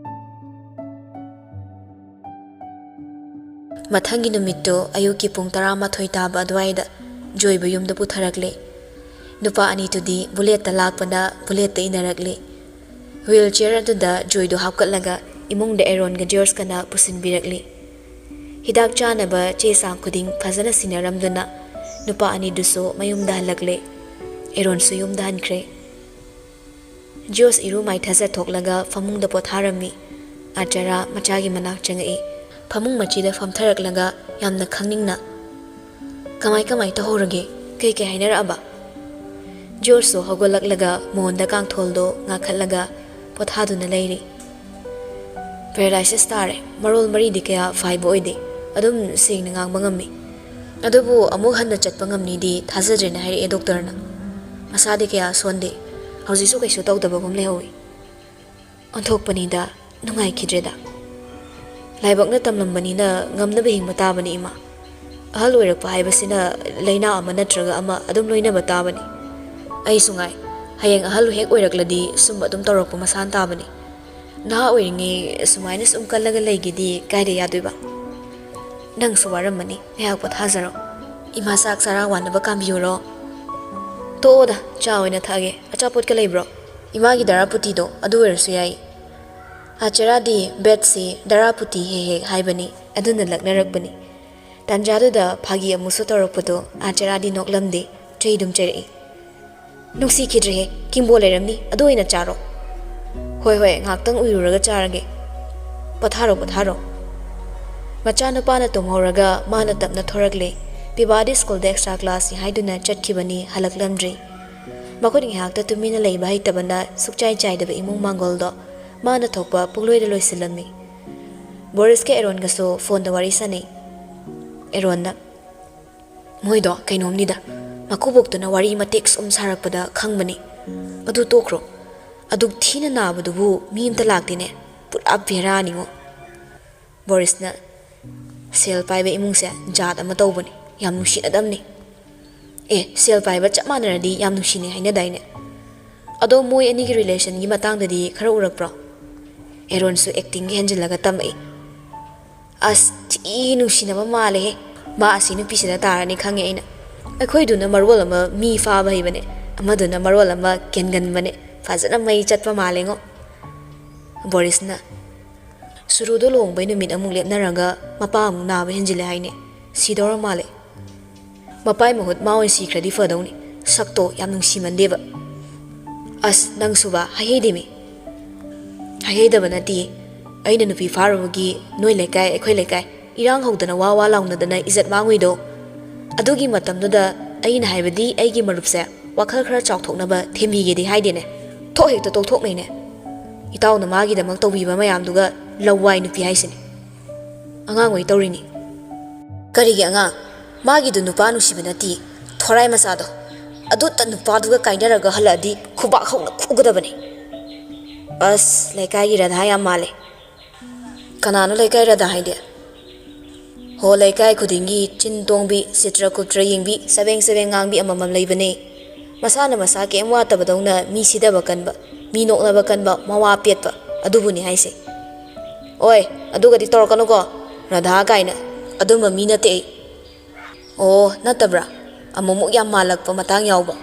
ꯃꯊꯪꯒꯤ ꯅꯨꯃꯤꯠꯇꯨ ꯑꯌꯨꯛꯀꯤ ꯄꯨꯡ ꯇꯔꯥꯃꯥꯊꯣꯏ ꯇꯥꯕ ꯑꯗꯨꯋꯥꯏꯗ ꯖꯣꯏꯕꯨ ꯌꯨꯝꯗ ꯄꯨꯊꯔꯛꯂꯦ꯫ ꯅꯨꯄꯥ ꯑꯅꯤꯗꯨꯗꯤ ꯕꯨꯂꯦꯠꯇ ꯂꯥꯛꯄꯅ ꯕꯨꯂꯦꯠꯇ ꯏꯟꯅꯔꯛꯂꯦ꯫ ꯋꯤꯜ ꯆꯤꯌꯔ ꯑꯗꯨꯗ ꯖꯣꯏꯗꯨ ꯍꯥꯞꯀꯠꯂꯒ ꯏꯃꯨꯡꯗ ꯑꯦꯔꯣꯟꯒ ꯖꯣꯔꯖꯀꯅ ꯄꯨꯁꯤꯟꯕꯤꯔꯛꯂꯤ꯫ ꯍꯤꯗꯥꯛ ꯆꯥꯅꯕ ꯆꯦ ꯆꯥꯡ ꯈꯨꯗꯤꯡ ꯐꯖꯅ ꯁꯤꯟꯅꯔꯝꯗꯨꯅ ꯅꯨꯄꯥ ꯑꯅꯤꯗꯨꯁꯨ ꯃꯌꯨꯝꯗ ꯍꯜꯂꯛꯂꯦ꯫ ꯑꯦꯔꯣꯟꯁꯨ ꯌꯨꯝꯗ ꯍꯟꯈ꯭ꯔꯦ꯫ ꯖꯣꯔꯖ ꯏꯔꯨ ꯃꯥꯏꯊꯖ ꯊꯣꯛꯂꯒ ꯐꯃꯨꯡꯗ ꯄꯣꯊꯥꯔꯝꯃꯤ꯫ ꯑꯆꯔꯥ ꯃꯆꯥꯒꯤ ꯃꯅꯥꯛ ꯆꯪꯉꯛꯏ꯫ ꯐꯃꯨꯡ ꯃꯆꯤꯗ ꯐꯝꯊꯔꯛꯂꯒ ꯌꯥꯝꯅ ꯈꯪꯅꯤꯡꯅ, "ꯀꯃꯥꯏ ꯀꯃꯥꯏ ꯇꯧꯍꯧꯔꯒꯦ? ꯀꯩ ꯀꯩ ꯍꯥꯏꯅꯔꯛꯑꯕ?" ꯖꯣꯔꯖꯁꯨ ꯍꯧꯒꯠꯂꯛꯂꯒ ꯃꯣꯟꯗ ꯀꯥꯡꯊꯣꯜꯗꯣ ꯉꯥꯈꯠꯂꯒ ꯄꯣꯊꯥꯗꯨꯅ ꯂꯩꯔꯤ꯫ "ꯄꯦꯔꯥꯂꯥꯏꯁꯤꯁ ꯇꯥꯔꯦ꯫ ꯃꯔꯣꯜ ꯃꯔꯤꯗꯤ ꯀꯌꯥ ꯐꯥꯏꯕ ꯑꯣꯏꯗꯦ꯫ ꯑꯗꯨꯝ ꯁꯦꯡꯅ ꯉꯥꯡꯕ ꯉꯝꯃꯤ꯫ ꯑꯗꯨꯕꯨ ꯑꯃꯨꯛ ꯍꯟꯅ ꯆꯠꯄ ꯉꯝꯅꯤꯗꯤ ꯊꯥꯖꯗ꯭ꯔꯦꯅ ꯍꯥꯏꯔꯛꯑꯦ ꯗꯣꯛꯇꯔꯅ꯫ ꯃꯁꯥꯗꯤ ꯀꯌꯥ ꯁꯣꯟꯗꯦ, ꯍꯧꯖꯤꯛꯁꯨ ꯀꯩꯁꯨ ꯇꯧꯗꯕꯒꯨꯝ ꯂꯩꯍꯧꯏ꯫ ꯑꯣꯟꯊꯣꯛꯄꯅꯤꯗ, ꯅꯨꯡꯉꯥꯏꯈꯤꯗ꯭ꯔꯦꯗ꯫ ꯂꯥꯏꯕꯛꯅ ꯇꯝꯂꯝꯕꯅꯤꯅ ꯉꯝꯅꯕ ꯍꯤꯡꯕ ꯇꯥꯕꯅꯤ ꯏꯃꯥ꯫ ꯑꯍꯜ ꯑꯣꯏꯔꯛꯄ ꯍꯥꯏꯕꯁꯤꯅ ꯂꯥꯏꯅꯥ ꯑꯃ ꯅꯠꯇ꯭ꯔꯒ ꯑꯃ ꯑꯗꯨꯝ ꯂꯣꯏꯅꯕ ꯇꯥꯕꯅꯤ꯫ ꯑꯩꯁꯨ ꯉꯥꯏ, ꯍꯌꯦꯡ ꯑꯍꯜ ꯍꯦꯛ ꯑꯣꯏꯔꯛꯂꯗꯤ ꯁꯨꯝ ꯑꯗꯨꯝ ꯇꯧꯔꯛꯄ ꯃꯁꯥꯅ ꯇꯥꯕꯅꯤ꯫ ꯅꯍꯥ ꯑꯣꯏꯔꯤꯉꯩ ꯁꯨꯃꯥꯏꯅ ꯁꯨꯝ ꯀꯜꯂꯒ ꯂꯩꯒꯦꯗꯤ ꯀꯥꯏꯗ ꯌꯥꯗꯣꯏꯕ? ꯅꯪꯁꯨ ꯋꯥꯔꯝꯃꯅꯤ, ꯉꯥꯏꯍꯥꯛ ꯄꯣꯊꯥꯖꯔꯣ꯫ ꯏꯃꯥ ꯆꯥꯛ ꯆꯔꯥ ꯋꯥꯅꯕ ꯀꯥꯝꯕꯤꯌꯨꯔꯣ? ꯇꯣꯛꯑꯣꯗ, ꯆꯥ ꯑꯣꯏꯅ ꯊꯛꯑꯒꯦ꯫ ꯑꯆꯥꯄꯣꯠꯀ ꯂꯩꯕ꯭ꯔꯣ? ꯏꯃꯥꯒꯤ ꯗꯔꯥꯄꯨꯇꯤꯗꯣ ꯑꯗꯨ ꯑꯣꯏꯔꯁꯨ ꯌꯥꯏ꯫ ꯑꯥꯆꯥꯔꯥꯗꯤ ꯕꯦꯠꯁꯤ ꯗꯔꯥꯄꯨꯇꯤ ꯍꯦꯛ ꯍꯦꯛ ꯍꯥꯏꯕꯅꯤ, ꯑꯗꯨꯅ ꯂꯛꯅꯔꯛꯄꯅꯤ꯫ ꯇꯥꯟꯖꯥꯗꯨꯗ ꯐꯥꯒꯤ ꯑꯃꯨꯛꯁꯨ ꯇꯧꯔꯛꯄꯗꯣ ꯑꯥꯆꯥꯔꯥꯗꯤ ꯅꯣꯛꯂꯝꯗꯦ, ꯆꯩ ꯑꯗꯨꯝ ꯆꯩꯔꯛꯏ꯫ "ꯅꯨꯡꯁꯤꯈꯤꯗ꯭ꯔꯦꯍꯦ, ꯀꯤꯡꯕꯣ ꯂꯩꯔꯝꯅꯤ, ꯑꯗꯨ ꯑꯣꯏꯅ ꯆꯥꯔꯣ꯫" "ꯍꯣꯏ, ꯍꯣꯏ, ꯉꯥꯏꯍꯥꯛꯇꯪ ꯎꯏꯔꯨꯔꯒ ꯆꯥꯔꯒꯦ꯫" "ꯄꯣꯊꯥꯔꯣ, ꯄꯣꯊꯥꯔꯣ꯫" ꯃꯆꯥꯅꯨꯄꯥꯅ ꯇꯨꯝꯍꯧꯔꯒ ꯃꯥꯅ ꯇꯞꯅ ꯊꯣꯔꯛꯂꯦ꯫ ꯄꯤꯕꯥꯗꯤ ꯁ꯭ꯀꯨꯜꯗ ꯑꯦꯛꯁꯇ꯭ꯔꯥ ꯀ꯭ꯂꯥꯁꯅꯤ ꯍꯥꯏꯗꯨꯅ ꯆꯠꯈꯤꯕꯅꯤ, ꯍꯜꯂꯛꯂꯝꯗ꯭ꯔꯤ꯫ ꯃꯈꯨꯠ ꯉꯥꯏꯍꯥꯛꯇ ꯇꯨꯃꯤꯟꯅ ꯂꯩꯕ ꯍꯩꯇꯕꯅ ꯁꯨꯛꯆꯥꯏ ꯆꯥꯏꯗꯕ ꯏꯃꯨꯡ ꯃꯥꯡꯒꯣꯜꯗꯣ ꯃꯥꯅ ꯊꯣꯛꯄ ꯄꯨꯡꯂꯣꯏꯗ ꯂꯣꯏꯁꯤꯜꯂꯝꯃꯤ꯫ ꯕꯣꯔꯤꯁꯀ ꯑꯦꯔꯣꯟꯒꯁꯨ ꯐꯣꯟꯗ ꯋꯥꯔꯤ ꯁꯥꯟꯅꯩ꯫ ꯑꯦꯔꯣꯟꯅ, "ꯃꯣꯏꯗꯣ ꯀꯩꯅꯣꯝꯅꯤꯗ, ꯃꯀꯨꯕꯣꯛꯇꯨꯅ ꯋꯥꯔꯤ ꯃꯇꯦꯛ ꯁꯨꯝ ꯁꯥꯔꯛꯄꯗ ꯈꯪꯕꯅꯤ꯫ ꯑꯗꯨ ꯇꯣꯛꯈ꯭ꯔꯣ꯫ ꯑꯗꯨꯛ ꯊꯤꯅ ꯅꯥꯕꯗꯨꯕꯨ ꯃꯤ ꯑꯝꯇ ꯂꯥꯛꯇꯦꯅꯦ꯫ ꯄꯨꯔꯥ ꯕꯦꯔꯥꯅꯤꯉꯣ꯫" ꯕꯣꯔꯤꯁꯅ, "ꯁꯦꯜ ꯄꯥꯏꯕ ꯏꯃꯨꯡꯁꯦ ꯖꯥꯠ ꯑꯃ ꯇꯧꯕꯅꯤ, ꯌꯥꯝ ꯅꯨꯡꯁꯤꯅꯗꯕꯅꯤ꯫" "ꯑꯦ, ꯁꯦꯜ ꯄꯥꯏꯕ ꯆꯞ ꯃꯥꯟꯅꯔꯗꯤ ꯌꯥꯝ ꯅꯨꯡꯁꯤꯅꯩ ꯍꯥꯏꯅꯗꯥꯏꯅꯦ? ꯑꯗꯣ ꯃꯣꯏ ꯑꯅꯤꯒꯤ ꯔꯤꯂꯦꯁꯟꯒꯤ ꯃꯇꯥꯡꯗꯗꯤ ꯈꯔ ꯎꯔꯛꯄ꯭ꯔꯣ?" ꯑꯦꯔꯣꯟꯁꯨ ꯑꯦꯛꯇꯤꯡꯒ ꯍꯦꯟꯖꯤꯜꯂꯒ ꯇꯝꯃꯛꯏ꯫ "ꯑꯁ, ꯊꯤ ꯅꯨꯡꯁꯤꯅꯕ ꯃꯥꯜꯂꯦꯍꯦ꯫ ꯃꯥ ꯑꯁꯤ ꯅꯨꯄꯤꯁꯤꯗ ꯇꯥꯔꯅꯤ ꯈꯪꯉꯦ ꯑꯩꯅ꯫ ꯑꯩꯈꯣꯏꯗꯨꯅ ꯃꯔꯣꯜ ꯑꯃ ꯃꯤ ꯐꯥꯕ ꯍꯩꯕꯅꯦ, ꯑꯃꯗꯨꯅ ꯃꯔꯣꯜ ꯑꯃ ꯀꯦꯟꯒꯟꯕꯅꯦ꯫ ꯐꯖꯅ ꯃꯩ ꯆꯠꯄ ꯃꯥꯜꯂꯦꯉꯣ꯫" ꯕꯣꯔꯤꯁꯅ, "ꯁꯨꯔꯨꯗꯣ ꯂꯨꯍꯣꯡꯕꯩ ꯅꯨꯃꯤꯠ ꯑꯃꯨꯛ ꯂꯦꯞꯅꯔꯒ ꯃꯄꯥ ꯑꯃꯨꯛ ꯅꯥꯕ ꯍꯦꯟꯖꯤꯜꯂꯦ ꯍꯥꯏꯅꯦ꯫ ꯁꯤꯗꯧꯔ ꯃꯥꯜꯂꯦ꯫ ꯃꯄꯥꯏ ꯃꯍꯨꯠ ꯃꯥ ꯑꯣꯏꯅ ꯁꯤꯈ꯭ꯔꯗꯤ ꯐꯗꯧꯅꯤ꯫ ꯁꯛꯇꯣ ꯌꯥꯝ ꯅꯨꯡꯁꯤꯃꯟꯗꯦꯕ꯫" "ꯑꯁ, ꯅꯪꯁꯨꯕ, ꯍꯥꯏꯍꯩꯗꯦꯃꯤ꯫" "ꯍꯥꯏꯍꯩꯗꯕ ꯅꯠꯇꯤꯌꯦ꯫ ꯑꯩꯅ ꯅꯨꯄꯤ ꯐꯥꯔꯨꯕꯒꯤ ꯅꯣꯏ ꯂꯩꯀꯥꯏ, ꯑꯩꯈꯣꯏ ꯂꯩꯀꯥꯏ ꯏꯔꯥꯡ ꯍꯧꯗꯅ ꯋꯥ ꯋꯥ ꯂꯥꯎꯅꯗꯅ ꯏꯖꯠ ꯃꯥꯡꯉꯨꯏꯗꯣ꯫ ꯑꯗꯨꯒꯤ ꯃꯇꯝꯗꯨꯗ ꯑꯩꯅ ꯍꯥꯏꯕꯗꯤ ꯑꯩꯒꯤ ꯃꯔꯨꯞꯁꯦ ꯋꯥꯈꯜ ꯈꯔ ꯆꯥꯎꯊꯣꯛꯅꯕ ꯊꯦꯝꯕꯤꯒꯦꯗꯤ ꯍꯥꯏꯗꯦꯅꯦ꯫ ꯊꯣꯛ ꯍꯦꯛꯇ ꯇꯣꯛꯊꯣꯛꯅꯩꯅꯦ꯫ ꯏꯇꯥꯎꯅ ꯃꯥꯒꯤꯗꯃꯛ ꯇꯧꯕꯤꯕ ꯃꯌꯥꯝꯗꯨꯒ ꯂꯋꯥꯏ ꯅꯨꯄꯤ ꯍꯥꯏꯁꯤꯅꯤ꯫ ꯑꯉꯥꯡ ꯑꯣꯏ ꯇꯧꯔꯤꯅꯤ꯫" "ꯀꯔꯤꯒꯤ ꯑꯉꯥꯡ? ꯃꯥꯒꯤꯗꯨ ꯅꯨꯄꯥ ꯅꯨꯡꯁꯤꯕ ꯅꯠꯇꯦ, ꯊꯣꯔꯥꯏ ꯃꯆꯥꯗꯣ꯫ ꯑꯗꯨꯇ ꯅꯨꯄꯥꯗꯨꯒ ꯀꯥꯏꯅꯔꯒ ꯍꯜꯂꯛꯑꯗꯤ ꯈꯨꯕꯥꯛ ꯍꯧꯅ ꯈꯨꯒꯗꯕꯅꯦ꯫ ꯑꯁ, ꯂꯩꯀꯥꯏꯒꯤ ꯔꯥꯙꯥ ꯌꯥꯝ ꯃꯥꯜꯂꯦ꯫ ꯀꯅꯥꯅꯣ ꯂꯩꯀꯥꯏ ꯔꯥꯙꯥ ꯍꯥꯏꯗꯤ? ꯍꯣ, ꯂꯩꯀꯥꯏ ꯈꯨꯗꯤꯡꯒꯤ ꯆꯤꯟ ꯇꯣꯡꯕꯤ, ꯆꯤꯇ꯭ꯔ ꯀꯨꯇ꯭ꯔ ꯌꯦꯡꯕꯤ, ꯆꯕꯦꯡ ꯆꯕꯦꯡ ꯉꯥꯡꯕꯤ ꯑꯃꯃꯝ ꯂꯩꯕꯅꯦ꯫ ꯃꯁꯥꯅ ꯃꯁꯥ ꯀꯩꯝ ꯋꯥꯠꯇꯕꯗꯧꯅ ꯃꯤ ꯁꯤꯗꯕ ꯀꯟꯕ, ꯃꯤ ꯅꯣꯛꯅꯕ ꯀꯟꯕ, ꯃꯋꯥ ꯄꯦꯠꯄ, ꯑꯗꯨꯕꯨꯅꯤ ꯍꯥꯏꯁꯦ꯫ ꯑꯣꯏ, ꯑꯗꯨꯒꯗꯤ ꯇꯧꯔꯛꯀꯅꯨꯀꯣ, ꯔꯥꯙꯥ ꯀꯥꯏꯅ꯫ ꯑꯗꯨꯝꯕ ꯃꯤ ꯅꯠꯇꯦ ꯑꯩ꯫ ꯑꯣ, ꯅꯠꯇꯕ꯭ꯔꯥ? ꯑꯃꯨꯛꯃꯨꯛ ꯌꯥꯝ ꯃꯥꯜꯂꯛꯄ ꯃꯇꯥꯡ ꯌꯥꯎꯕ꯫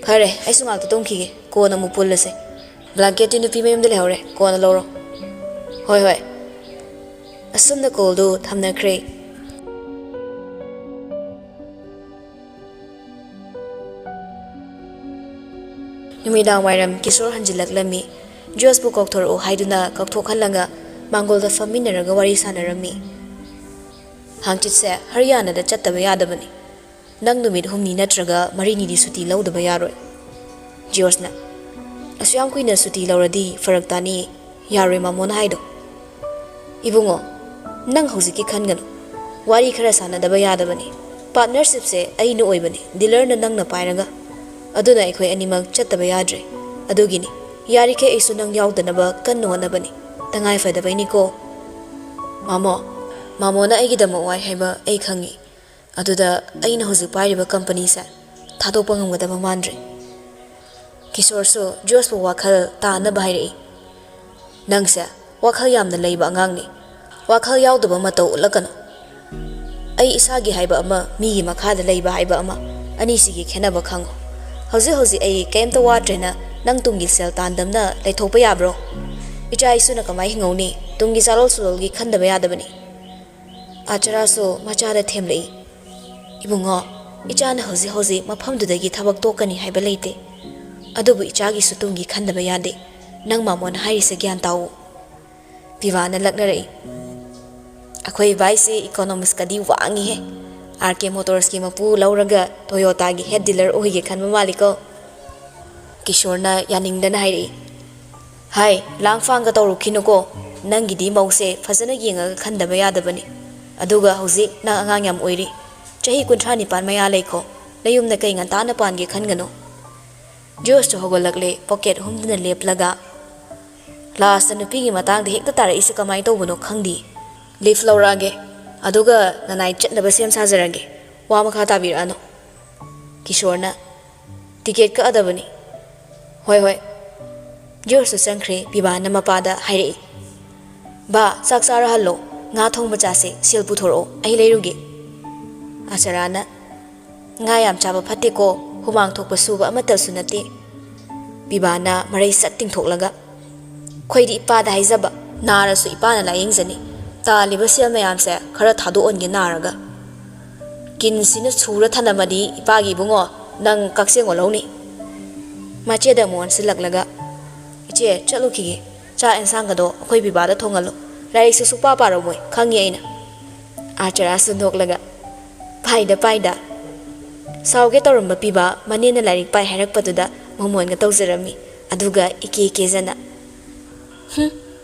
ꯐꯔꯦ, ꯑꯩꯁꯨ ꯉꯥꯛꯇ ꯇꯨꯝꯈꯤꯒꯦ, ꯀꯣꯟꯅ ꯑꯃꯨꯛ ꯄꯨꯜꯂꯁꯦ꯫ ꯕ꯭ꯂꯥꯡꯀꯦꯠꯇꯤ ꯅꯨꯄꯤ ꯃꯌꯨꯝꯗ ꯂꯩꯍꯧꯔꯦ, ꯀꯣꯟꯅ ꯂꯧꯔꯣ꯫ ꯍꯣꯏ, ꯍꯣꯏ꯫ ꯑꯁꯨꯝꯅ ꯀꯣꯜꯗꯨ ꯊꯝꯅꯈ꯭ꯔꯦ꯫ ꯅꯨꯃꯤꯗꯥꯡ ꯋꯥꯏꯔꯝ ꯀꯤꯁꯣꯔ ꯍꯟꯖꯤꯜꯂꯛꯂꯝꯃꯤ꯫ ꯖꯣꯁꯄꯨ ꯀꯧꯊꯣꯔꯛꯎ ꯍꯥꯏꯗꯨꯅ ꯀꯧꯊꯣꯛꯍꯜꯂꯒ ꯃꯥꯡꯒꯣꯜꯗ ꯐꯝꯃꯤꯟꯅꯔꯒ ꯋꯥꯔꯤ ꯁꯥꯟꯅꯔꯝꯃꯤ꯫ ꯍꯥꯡꯆꯤꯠꯁꯦ ꯍꯔꯤꯌꯥꯅꯥꯗ ꯆꯠꯇꯕ ꯌꯥꯗꯕꯅꯤ꯫ ꯅꯪ ꯅꯨꯃꯤꯠ ꯍꯨꯝꯅꯤ ꯅꯠꯇ꯭ꯔꯒ ꯃꯔꯤꯅꯤꯗꯤ ꯁꯨꯇꯤ ꯂꯧꯗꯕ ꯌꯥꯔꯣꯏ꯫ ꯖꯤꯌꯣꯁꯅ, "ꯑꯁꯨꯌꯥꯝ ꯀꯨꯏꯅ ꯁꯨꯇꯤ ꯂꯧꯔꯗꯤ ꯐꯔꯛ ꯇꯥꯅꯤ꯫ ꯌꯥꯔꯣꯏ ꯃꯥꯃꯣꯅ ꯍꯥꯏꯗꯣ꯫" "ꯏꯕꯨꯡꯉꯣ, ꯅꯪ ꯍꯧꯖꯤꯛꯀꯤ ꯈꯟꯒꯅꯨ꯫ ꯋꯥꯔꯤ ꯈꯔ ꯁꯥꯟꯅꯗꯕ ꯌꯥꯗꯕꯅꯤ꯫ ꯄꯥꯔꯠꯅꯔꯁꯤꯞꯁꯦ ꯑꯩꯅ ꯑꯣꯏꯕꯅꯤ, ꯗꯤꯂꯔꯅ ꯅꯪꯅ ꯄꯥꯏꯔꯒ꯫ ꯑꯗꯨꯅ ꯑꯩꯈꯣꯏ ꯑꯅꯤꯃꯛ ꯆꯠꯇꯕ ꯌꯥꯗ꯭ꯔꯦ꯫ ꯑꯗꯨꯒꯤꯅꯤ꯫ ꯌꯥꯔꯤꯈꯩ ꯑꯩꯁꯨ ꯅꯪ ꯌꯥꯎꯗꯅꯕ ꯀꯟꯅ ꯍꯣꯠꯅꯕꯅꯤ꯫ ꯇꯉꯥꯏ ꯐꯗꯕꯩꯅꯤꯀꯣ꯫" "ꯃꯥꯃꯣ, ꯃꯥꯃꯣꯅ ꯑꯩꯒꯤꯗꯃꯛ ꯋꯥꯏ ꯍꯥꯏꯕ ꯑꯩ ꯈꯪꯉꯤ꯫ ꯑꯗꯨꯗ ꯑꯩꯅ ꯍꯧꯖꯤꯛ ꯄꯥꯏꯔꯤꯕ ꯀꯝꯄꯅꯤꯁꯦ ꯊꯥꯗꯣꯛꯄ ꯉꯝꯒꯗꯕ ꯃꯥꯟꯗ꯭ꯔꯦ꯫" ꯀꯤꯁꯣꯔꯁꯨ ꯖꯣꯁꯄꯨ ꯋꯥꯈꯜ ꯇꯥꯅꯕ ꯍꯥꯏꯔꯛꯏ꯫ "ꯅꯪꯁꯦ ꯋꯥꯈꯜ ꯌꯥꯝꯅ ꯂꯩꯕ ꯑꯉꯥꯡꯅꯤ꯫ ꯋꯥꯈꯜ ꯌꯥꯎꯗꯕ ꯃꯇꯧ ꯎꯠꯂꯛꯀꯅꯨ꯫ ꯑꯩ ꯏꯁꯥꯒꯤ ꯍꯥꯏꯕ ꯑꯃ, ꯃꯤꯒꯤ ꯃꯈꯥꯗ ꯂꯩꯕ ꯍꯥꯏꯕ ꯑꯃ, ꯑꯅꯤꯁꯤꯒꯤ ꯈꯦꯠꯅꯕ ꯈꯪꯉꯨ꯫ ꯍꯧꯖꯤꯛ ꯍꯧꯖꯤꯛ ꯑꯩ ꯀꯩꯝꯇ ꯋꯥꯠꯇ꯭ꯔꯦꯅ ꯅꯪ ꯇꯨꯡꯒꯤ ꯁꯦꯜ ꯇꯥꯟꯗꯝꯅ ꯂꯩꯊꯣꯛꯄ ꯌꯥꯕ꯭ꯔꯣ? ꯏꯆꯥ ꯏꯁꯨꯅ ꯀꯃꯥꯏ ꯍꯤꯡꯍꯧꯅꯤ? ꯇꯨꯡꯒꯤ ꯆꯥꯔꯣꯜ ꯁꯨꯔꯣꯜꯒꯤ ꯈꯟꯗꯕ ꯌꯥꯗꯕꯅꯤ꯫" ꯑꯥꯆꯥꯔꯥꯁꯨ ꯃꯆꯥꯗ ꯊꯦꯝꯂꯛꯏ꯫ "ꯏꯕꯨꯡꯉꯣ, ꯏꯆꯥꯅ ꯍꯧꯖꯤꯛ ꯍꯧꯖꯤꯛ ꯃꯐꯝꯗꯨꯗꯒꯤ ꯊꯕꯛ ꯇꯣꯛꯀꯅꯤ ꯍꯥꯏꯕ ꯂꯩꯇꯦ꯫ ꯑꯗꯨꯕꯨ ꯏꯆꯥꯒꯤꯁꯨ ꯇꯨꯡꯒꯤ ꯈꯟꯗꯕ ꯌꯥꯗꯦ꯫ ꯅꯪ ꯃꯥꯃꯣꯅ ꯍꯥꯏꯔꯤꯁꯦ ꯒ꯭ꯌꯥꯟ ꯇꯥꯎ꯫" ꯄꯤꯕꯥꯅ ꯂꯛꯅꯔꯛꯏ꯫ "ꯑꯩꯈꯣꯏ ꯏꯕꯥꯏꯁꯦ ꯏꯀꯣꯅꯣꯃꯤꯛꯁꯀꯗꯤ ꯋꯥꯡꯉꯤꯍꯦ꯫ ꯑꯥꯔ ꯀꯦ ꯃꯣꯇꯣꯔꯁꯀꯤ ꯃꯄꯨ ꯂꯧꯔꯒ ꯇꯣꯌꯣꯇꯥꯒꯤ ꯍꯦꯠ ꯗꯤꯂꯔ ꯑꯣꯏꯒꯦ ꯈꯟꯕ ꯃꯥꯜꯂꯤꯀꯣ꯫" ꯀꯤꯁꯣꯔꯅ ꯌꯥꯅꯤꯡꯗꯅ ꯍꯥꯏꯔꯛꯏ꯫ "ꯍꯥꯏ, ꯂꯥꯡ ꯐꯥꯡꯒ ꯇꯧꯔꯨꯈꯤꯅꯨꯀꯣ꯫ ꯅꯪꯒꯤꯗꯤ ꯃꯧꯁꯦ ꯐꯖꯅ ꯌꯦꯡꯉꯒ ꯈꯟꯗꯕ ꯌꯥꯗꯕꯅꯤ꯫ ꯑꯗꯨꯒ ꯍꯧꯖꯤꯛ ꯅꯪ ꯑꯉꯥꯡ ꯌꯥꯝ ꯑꯣꯏꯔꯤ꯫ ꯆꯍꯤ ꯀꯨꯟꯊ꯭ꯔꯥ ꯅꯤꯄꯥꯟ ꯃꯌꯥ ꯂꯩꯈꯣ꯫ ꯅꯌꯨꯝꯗ ꯀꯩ ꯉꯟꯇꯥꯅ ꯄꯥꯟꯒꯦ ꯈꯟꯒꯅꯨ꯫ ꯖꯣꯔꯖꯇꯨ ꯍꯧꯒꯠꯂꯛꯂꯦ, ꯄꯣꯀꯦꯠ ꯍꯨꯝꯗꯨꯅ ꯂꯦꯞꯂꯒ꯫ ꯂꯥꯁꯇ ꯅꯨꯄꯤꯒꯤ ꯃꯇꯥꯡꯗ ꯍꯦꯛꯇ ꯇꯥꯔꯛꯏꯁꯦ ꯀꯃꯥꯏꯅ ꯇꯧꯕꯅꯣ ꯈꯪꯗꯦ꯫ ꯂꯤꯐ ꯂꯧꯔꯛꯑꯒꯦ, ꯑꯗꯨꯒ ꯅꯅꯥꯏ ꯆꯠꯅꯕ ꯁꯦꯝ ꯁꯥꯖꯔꯒꯦ꯫ ꯋꯥ ꯃꯈꯥ ꯇꯥꯕꯤꯔꯛꯑꯅꯨ꯫ ꯀꯤꯁꯣꯔꯅ, "ꯇꯤꯀꯦꯠ ꯀꯛꯑꯗꯕꯅꯤ꯫" "ꯍꯣꯏ, ꯍꯣꯏ꯫" ꯖꯣꯔꯖꯁꯨ ꯆꯪꯈ꯭ꯔꯦ꯫ ꯄꯤꯕꯥꯅ ꯃꯄꯥꯗ ꯍꯥꯏꯔꯛꯏ, "ꯕꯥ, ꯆꯥꯛ ꯆꯥꯔꯍꯜꯂꯣ꯫ ꯉꯥ ꯊꯣꯡꯕ ꯆꯥꯁꯦ꯫ ꯁꯦꯜ ꯄꯨꯊꯣꯔꯛꯑꯣ, ꯑꯩ ꯂꯩꯔꯨꯒꯦ꯫" ꯑꯆꯔꯥꯅ, "ꯉꯥ ꯌꯥꯝ ꯆꯥꯕ ꯐꯠꯇꯦꯀꯣ, ꯍꯨꯃꯥꯡ ꯊꯣꯛꯄ ꯁꯨꯕ ꯑꯃꯠꯇꯁꯨ ꯅꯠꯇꯦ꯫" ꯄꯤꯕꯥꯅ ꯃꯔꯩ ꯁꯠ ꯇꯤꯡꯊꯣꯛꯂꯒ, "ꯑꯩꯈꯣꯏꯗꯤ ꯏꯄꯥꯗ ꯍꯥꯏꯖꯕ, ꯅꯥꯔꯁꯨ ꯏꯄꯥꯅ ꯂꯥꯌꯦꯡꯖꯅꯤ꯫ ꯇꯥꯜꯂꯤꯕ ꯁꯦꯜ ꯃꯌꯥꯝꯁꯦ ꯈꯔ ꯊꯥꯗꯣꯛꯍꯟꯒꯦ ꯅꯥꯔꯒ꯫ ꯀꯤꯟꯁꯤꯅ ꯁꯨꯔ ꯊꯅꯝꯃꯗꯤ ꯏꯄꯥꯒꯤ ꯏꯕꯨꯡꯉꯣ, ꯅꯪ ꯀꯛꯆꯦꯡ ꯑꯣꯜꯍꯧꯅꯤ꯫" ꯃꯆꯦꯗ ꯑꯃꯨꯛ ꯑꯣꯟꯁꯤꯜꯂꯛꯂꯒ, "ꯏꯆꯦ, ꯆꯠꯂꯨꯈꯤꯒꯦ꯫ ꯆꯥꯛ ꯑꯦꯟꯁꯥꯡꯒꯗꯣ ꯑꯩꯈꯣꯏ ꯕꯤꯕꯥꯗ ꯊꯣꯡꯍꯜꯂꯨ꯫ ꯂꯥꯏꯔꯤꯛꯁꯨ ꯁꯨꯛꯄꯥ ꯄꯥꯔꯝꯃꯣꯏ, ꯈꯪꯉꯤ ꯑꯩꯅ꯫" ꯑꯥꯆꯥꯔꯥꯁꯨ ꯅꯣꯛꯂꯒ, "ꯄꯥꯏꯗ, ꯄꯥꯏꯗ꯫" ꯁꯥꯎꯒꯦ ꯇꯧꯔꯝꯕ ꯄꯤꯕꯥ ꯃꯅꯦꯅ ꯂꯥꯏꯔꯤꯛ ꯄꯥꯏ ꯍꯥꯏꯔꯛꯄꯗꯨꯗ ꯃꯃꯣꯟꯒ ꯇꯧꯖꯔꯝꯃꯤ꯫ ꯑꯗꯨꯒ ꯏꯀꯦ ꯀꯦꯖꯅ, "ꯍꯨꯝ,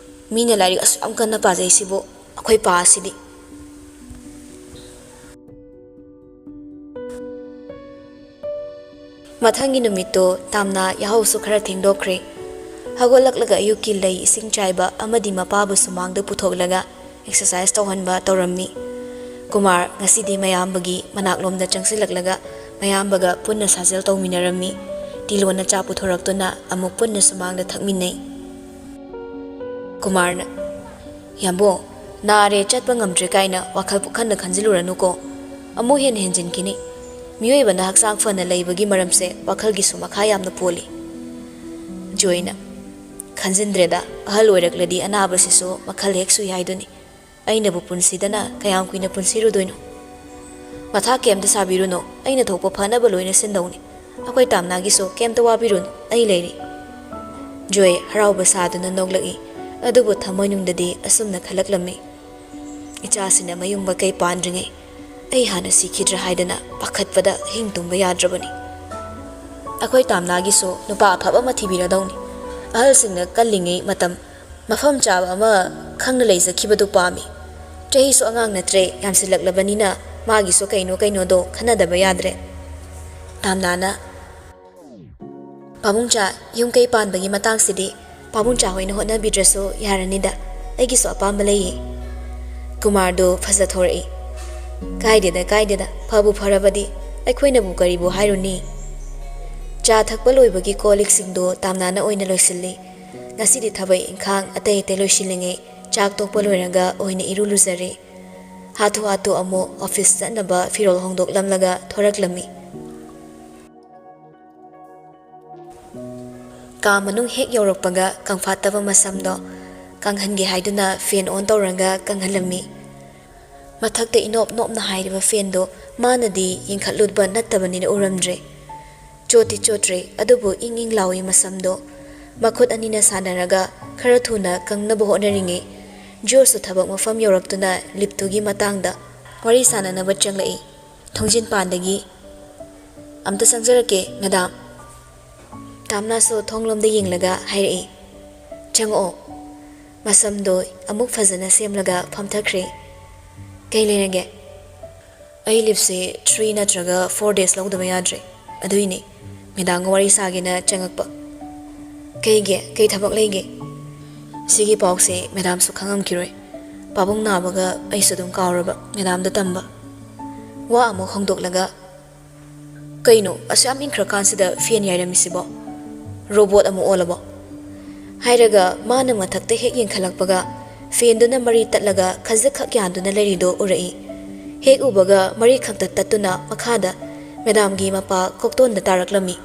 ꯃꯤꯅ ꯂꯥꯏꯔꯤꯛ ꯑꯁꯨꯛ ꯌꯥꯝ ꯀꯟꯅ ꯄꯥꯖꯩꯁꯤꯕꯨ ꯑꯩꯈꯣꯏ ꯄꯥ ꯑꯁꯤꯗꯤ꯫" ꯃꯊꯪꯒꯤ ꯅꯨꯃꯤꯠꯇꯣ ꯇꯥꯝꯅ ꯌꯥꯍꯧꯁꯨ ꯈꯔ ꯊꯦꯡꯗꯣꯛꯈ꯭ꯔꯦ꯫ ꯍꯧꯒꯠꯂꯛꯂꯒ ꯑꯌꯨꯛꯀꯤ ꯂꯩ ꯏꯁꯤꯡ ꯆꯥꯏꯕ ꯑꯃꯗꯤ ꯃꯄꯥꯕꯨ ꯁꯨꯃꯥꯡꯗ ꯄꯨꯊꯣꯛꯂꯒ ꯑꯦꯛꯁꯔꯁꯥꯏꯁ ꯇꯧꯍꯟꯕ ꯇꯧꯔꯝꯃꯤ꯫ ꯀꯨꯃꯥꯔ ꯉꯁꯤꯗꯤ ꯃꯌꯥꯝꯕꯒꯤ ꯃꯅꯥꯛꯂꯣꯝꯗ ꯆꯪꯁꯤꯜꯂꯛꯂꯒ ꯃꯌꯥꯝꯕꯒ ꯄꯨꯟꯅ ꯁꯥꯖꯦꯜ ꯇꯧꯃꯤꯟꯅꯔꯝꯃꯤ꯫ ꯇꯤꯂꯣꯅ ꯆꯥ ꯄꯨꯊꯣꯔꯛꯇꯨꯅ ꯑꯃꯨꯛ ꯄꯨꯟꯅ ꯁꯨꯃꯥꯡꯗ ꯊꯛꯃꯤꯟꯅꯩ꯫ ꯀꯨꯃꯥꯔꯅ, "ꯌꯥꯝꯕꯣ, ꯅꯥꯔꯦ, ꯆꯠꯄ ꯉꯝꯗ꯭ꯔꯦ ꯀꯥꯏꯅ ꯋꯥꯈꯜ ꯄꯨꯈꯟꯗ ꯈꯟꯖꯤꯜꯂꯨꯔꯅꯨꯀꯣ꯫ ꯑꯃꯨꯛ ꯍꯦꯟꯅ ꯍꯦꯟꯖꯤꯟꯈꯤꯅꯤ꯫ ꯃꯤꯑꯣꯏꯕꯅ ꯍꯛꯆꯥꯡ ꯐꯅ ꯂꯩꯕꯒꯤ ꯃꯔꯝꯁꯦ ꯋꯥꯈꯜꯒꯤꯁꯨ ꯃꯈꯥ ꯌꯥꯝꯅ ꯄꯣꯜꯂꯤ꯫" ꯖꯣꯏꯅ, "ꯈꯟꯖꯤꯟꯗ꯭ꯔꯦꯗ, ꯑꯍꯜ ꯑꯣꯏꯔꯛꯂꯗꯤ ꯑꯅꯥꯕꯁꯤꯁꯨ ꯃꯈꯜ ꯍꯦꯛ ꯁꯨꯏ ꯍꯥꯏꯗꯨꯅꯤ꯫ ꯑꯩꯅꯕꯨ ꯄꯨꯟꯁꯤꯗꯅ ꯀꯌꯥꯝ ꯀꯨꯏꯅ ꯄꯨꯟꯁꯤꯔꯨꯗꯣꯏꯅꯣ? ꯃꯊꯥ ꯀꯩꯝꯇ ꯁꯥꯕꯤꯔꯨꯅꯨ, ꯑꯩꯅ ꯊꯣꯛꯄ ꯐꯅꯕ ꯂꯣꯏꯅ ꯁꯤꯟꯗꯧꯅꯤ꯫ ꯑꯩꯈꯣꯏ ꯇꯥꯝꯅꯥꯒꯤꯁꯨ ꯀꯩꯝꯇ ꯋꯥꯕꯤꯔꯨꯅꯨ, ꯑꯩ ꯂꯩꯔꯤ꯫" ꯖꯣꯏ ꯍꯔꯥꯎꯕ ꯁꯥꯗꯨꯅ ꯅꯣꯛꯂꯛꯏ, ꯑꯗꯨꯕꯨ ꯊꯃꯣꯏꯅꯨꯡꯗꯗꯤ ꯑꯁꯨꯝꯅ ꯈꯜꯂꯛꯂꯝꯃꯤ, "ꯏꯆꯥꯁꯤꯅ ꯃꯌꯨꯝ ꯃꯀꯩ ꯄꯥꯟꯗ꯭ꯔꯤꯉꯩ ꯑꯩ ꯍꯥꯟꯅ ꯁꯤꯈꯤꯗ꯭ꯔꯥ ꯍꯥꯏꯗꯅ ꯄꯥꯈꯠꯄꯗ ꯑꯍꯤꯡ ꯇꯨꯝꯕ ꯌꯥꯗ꯭ꯔꯕꯅꯤ꯫ ꯑꯩꯈꯣꯏ ꯇꯥꯝꯅꯥꯒꯤꯁꯨ ꯅꯨꯄꯥ ꯑꯐꯕ ꯑꯃ ꯊꯤꯕꯤꯔꯗꯧꯅꯤ꯫ ꯑꯍꯜꯁꯤꯡꯅ ꯀꯜꯂꯤꯉꯩ ꯃꯇꯝ ꯃꯐꯝ ꯆꯥꯕ ꯑꯃ ꯈꯪꯅ ꯂꯩꯖꯈꯤꯕꯗꯨ ꯄꯥꯝꯃꯤ꯫ ꯆꯍꯤꯁꯨ ꯑꯉꯥꯡ ꯅꯠꯇ꯭ꯔꯦ, ꯌꯥꯝꯁꯤꯜꯂꯛꯂꯕꯅꯤꯅ ꯃꯥꯒꯤꯁꯨ ꯀꯩꯅꯣ ꯀꯩꯅꯣꯗꯣ ꯈꯟꯅꯗꯕ ꯌꯥꯗ꯭ꯔꯦ꯫ ꯇꯥꯝꯅꯥꯅ, "ꯄꯥꯕꯨꯡꯆꯥ, ꯌꯨꯝ ꯀꯩ ꯄꯥꯟꯕꯒꯤ ꯃꯇꯥꯡꯁꯤꯗꯤ ꯄꯥꯕꯨꯡꯆꯥ ꯍꯣꯏꯅ ꯍꯣꯠꯅꯕꯤꯗ꯭ꯔꯁꯨ ꯌꯥꯔꯅꯤꯗ, ꯑꯩꯒꯤꯁꯨ ꯑꯄꯥꯝꯕ ꯂꯩꯌꯦ꯫" ꯀꯨꯃꯥꯔꯗꯨ ꯐꯖꯊꯣꯔꯛꯏ꯫ "ꯀꯥꯏꯗꯦꯗ, ꯀꯥꯏꯗꯦꯗ, ꯐꯕꯨ ꯐꯔꯕꯗꯤ, ꯑꯩꯈꯣꯏꯅꯕꯨ ꯀꯔꯤꯕꯨ ꯍꯥꯏꯔꯨꯅꯤ?" ꯆꯥ ꯊꯛꯄ ꯂꯣꯏꯕꯒꯤ ꯀꯣꯜ ꯂꯤꯛꯁꯤꯡꯗꯨ ꯇꯥꯝꯅꯥꯅ ꯑꯣꯏꯅ ꯂꯣꯏꯁꯤꯜꯂꯤ꯫ ꯉꯁꯤꯗꯤ ꯊꯕꯛ ꯏꯪꯈꯥꯡ ꯑꯇꯩ ꯑꯇꯩ ꯂꯣꯏꯁꯤꯜꯂꯤꯉꯩ ꯆꯥꯛ ꯇꯣꯛꯄ ꯂꯣꯏꯔꯒ ꯑꯣꯏꯅ ꯏꯔꯨ ꯂꯨꯖꯔꯦ꯫ ꯍꯥꯊꯨ ꯍꯥꯊꯨ ꯑꯃꯨꯛ ꯑꯣꯐꯤꯁ ꯆꯠꯅꯕ ꯐꯤꯔꯣꯜ ꯍꯣꯡꯗꯣꯛꯂꯝꯂꯒ ꯊꯣꯔꯛꯂꯝꯃꯤ꯫ ꯀꯥ ꯃꯅꯨꯡ ꯍꯦꯛ ꯌꯧꯔꯛꯄꯒ ꯀꯪꯐꯥꯠꯇꯕ ꯃꯁꯝꯗꯣ ꯀꯪꯍꯟꯒꯦ ꯍꯥꯏꯗꯨꯅ ꯐꯦꯟ ꯑꯣꯟ ꯇꯧꯔꯒ ꯀꯪꯍꯜꯂꯝꯃꯤ꯫ ꯃꯊꯛꯇ ꯏꯅꯣꯞ ꯅꯣꯞꯅ ꯍꯥꯏꯔꯤꯕ ꯐꯦꯟꯗꯣ ꯃꯥꯅꯗꯤ ꯌꯦꯡꯈꯠꯂꯨꯕ ꯅꯠꯇꯕꯅꯤꯅ ꯎꯔꯝꯗ꯭ꯔꯦ꯫ ꯆꯣꯠꯇꯤ ꯆꯣꯠꯇ꯭ꯔꯦ, ꯑꯗꯨꯕꯨ ꯏꯪ ꯏꯪ ꯂꯥꯎꯏ ꯃꯁꯝꯗꯣ꯫ ꯃꯈꯨꯠ ꯑꯅꯤꯅ ꯁꯥꯟꯅꯔꯒ ꯈꯔ ꯊꯨꯅ ꯀꯪꯅꯕ ꯍꯣꯠꯅꯔꯤꯉꯩ, ꯖꯣꯔꯖꯁꯨ ꯊꯕꯛ ꯃꯐꯝ ꯌꯧꯔꯛꯇꯨꯅ ꯂꯤꯞꯇꯨꯒꯤ ꯃꯇꯥꯡꯗ ꯋꯥꯔꯤ ꯁꯥꯟꯅꯅꯕ ꯆꯪꯂꯛꯏ꯫ ꯊꯣꯡꯖꯤꯟ ꯄꯥꯟꯗꯒꯤ, "ꯑꯝꯇ ꯆꯪꯖꯔꯛꯀꯦ, ꯃꯦꯗꯥꯝ꯫" ꯇꯥꯝꯅꯥꯁꯨ ꯊꯣꯡꯂꯣꯝꯗ ꯌꯦꯡꯂꯒ ꯍꯥꯏꯔꯛꯏ, "ꯆꯪꯉꯛꯑꯣ꯫" ꯃꯁꯝꯗꯣ ꯑꯃꯨꯛ ꯐꯖꯅ ꯁꯦꯝꯂꯒ ꯐꯝꯊꯈ꯭ꯔꯦ꯫ "ꯀꯩ ꯂꯩꯔꯒꯦ?" "ꯑꯩ ꯂꯤꯞꯁꯦ ꯊ꯭ꯔꯤ ꯅꯠꯇ꯭ꯔꯒ ꯐꯣꯔ ꯗꯦꯖ ꯂꯧꯗꯕ ꯌꯥꯗ꯭ꯔꯦ, ꯑꯗꯨꯏꯅꯦ ꯃꯦꯗꯥꯝꯒ ꯋꯥꯔꯤ ꯁꯥꯒꯦꯅ ꯆꯪꯉꯛꯄ꯫" "ꯀꯩꯒꯤ? ꯀꯩ ꯊꯕꯛ ꯂꯩꯒꯦ?" "ꯁꯤꯒꯤ ꯄꯥꯎꯁꯦ ꯃꯦꯗꯥꯝꯁꯨ ꯈꯪꯉꯝꯈꯤꯔꯣꯏ꯫ ꯄꯥꯕꯨꯡ ꯅꯥꯕꯒ ꯑꯩꯁꯨ ꯑꯗꯨꯝ ꯀꯥꯎꯔꯕ ꯃꯦꯗꯥꯝꯗ ꯇꯝꯕ꯫" ꯋꯥ ꯑꯃꯨꯛ ꯍꯣꯡꯗꯣꯛꯂꯒ, "ꯀꯩꯅꯣ ꯑꯁꯨꯛ ꯌꯥꯝ ꯏꯪꯈ꯭ꯔꯀꯥꯟꯁꯤꯗ ꯐꯦꯟ ꯌꯥꯏꯔꯝꯃꯤꯁꯤꯕꯣ? ꯔꯣꯕꯣꯠ ꯑꯃꯨꯛ ꯑꯣꯜꯂꯕꯣ?" ꯍꯥꯏꯔꯒ ꯃꯥꯅ ꯃꯊꯛꯇ ꯍꯦꯛ ꯌꯦꯡꯈꯠꯂꯛꯄꯒ ꯐꯦꯟꯗꯨꯅ ꯃꯔꯤ ꯇꯠꯂꯒ ꯈꯖꯤꯛꯈꯛ ꯌꯥꯟꯗꯨꯅ ꯂꯩꯔꯤꯗꯣ ꯎꯔꯛꯏ꯫ ꯍꯦꯛ ꯎꯕꯒ ꯃꯔꯤ ꯈꯛꯇ ꯇꯠꯇꯨꯅ ꯃꯈꯥꯗ ꯃꯦꯗꯥꯝꯒꯤ ꯃꯄꯥ ꯀꯣꯛꯇꯣꯟꯗ ꯇꯥꯔꯛꯂꯝꯃꯤ꯫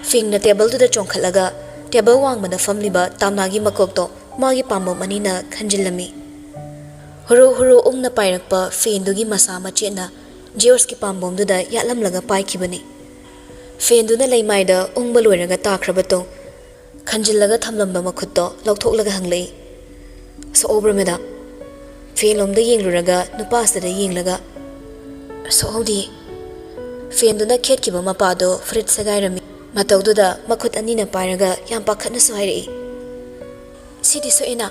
ꯐꯤꯡꯅ ꯇꯦꯕꯜꯗꯨꯗ ꯆꯣꯡꯈꯠꯂꯒ ꯇꯦꯕꯜ ꯋꯥꯡꯃꯗ ꯐꯝꯂꯤꯕ ꯇꯥꯝꯅꯥꯒꯤ ꯃꯀꯣꯛꯇꯣ ꯃꯥꯒꯤ ꯄꯥꯝꯕꯣꯝ ꯑꯅꯤꯅ ꯈꯟꯖꯤꯜꯂꯝꯃꯤ꯫ ꯍꯨꯔꯨ ꯍꯨꯔꯨ ꯎꯪꯅ ꯄꯥꯏꯔꯛꯄ ꯐꯦꯟꯗꯨꯒꯤ ꯃꯁꯥ ꯃꯆꯦꯠꯅ ꯖꯤꯌꯣꯔꯖꯀꯤ ꯄꯥꯝꯕꯣꯝꯗꯨꯗ ꯌꯥꯠꯂꯝꯂꯒ ꯄꯥꯏꯈꯤꯕꯅꯤ꯫ ꯐꯦꯟꯗꯨꯅ ꯂꯩꯃꯥꯏꯗ ꯎꯪꯕ ꯂꯣꯏꯔꯒ ꯇꯥꯈ꯭ꯔꯕ ꯇꯣ ꯈꯟꯖꯤꯜꯂꯒ ꯊꯝꯂꯝꯕ ꯃꯈꯨꯠꯇꯣ ꯂꯧꯊꯣꯛꯂꯒ ꯍꯪꯂꯛꯏ, "ꯁꯣꯛꯍꯧꯕ꯭ꯔꯥ, ꯃꯦꯗꯥꯝ?" ꯐꯦꯟꯂꯣꯝꯗ ꯌꯦꯡꯂꯨꯔꯒ ꯅꯨꯄꯥꯁꯤꯗ ꯌꯦꯡꯂꯒ, "ꯁꯣꯛꯍꯧꯗꯤꯌꯦ꯫" ꯐꯦꯟꯗꯨꯅ ꯈꯦꯠꯈꯤꯕ ꯃꯄꯥꯗꯣ ꯐꯨꯔꯤꯠ ꯁꯦꯒꯥꯏꯔꯝꯃꯤ꯫ ꯃꯇꯧꯗꯨꯗ ꯃꯈꯨꯠ ꯑꯅꯤꯅ ꯄꯥꯏꯔꯒ ꯌꯥꯝ ꯄꯥꯈꯠꯅꯁꯨ ꯍꯥꯏꯔꯛꯏ, "ꯁꯤꯗꯤ ꯁꯣꯛꯑꯦꯅ?"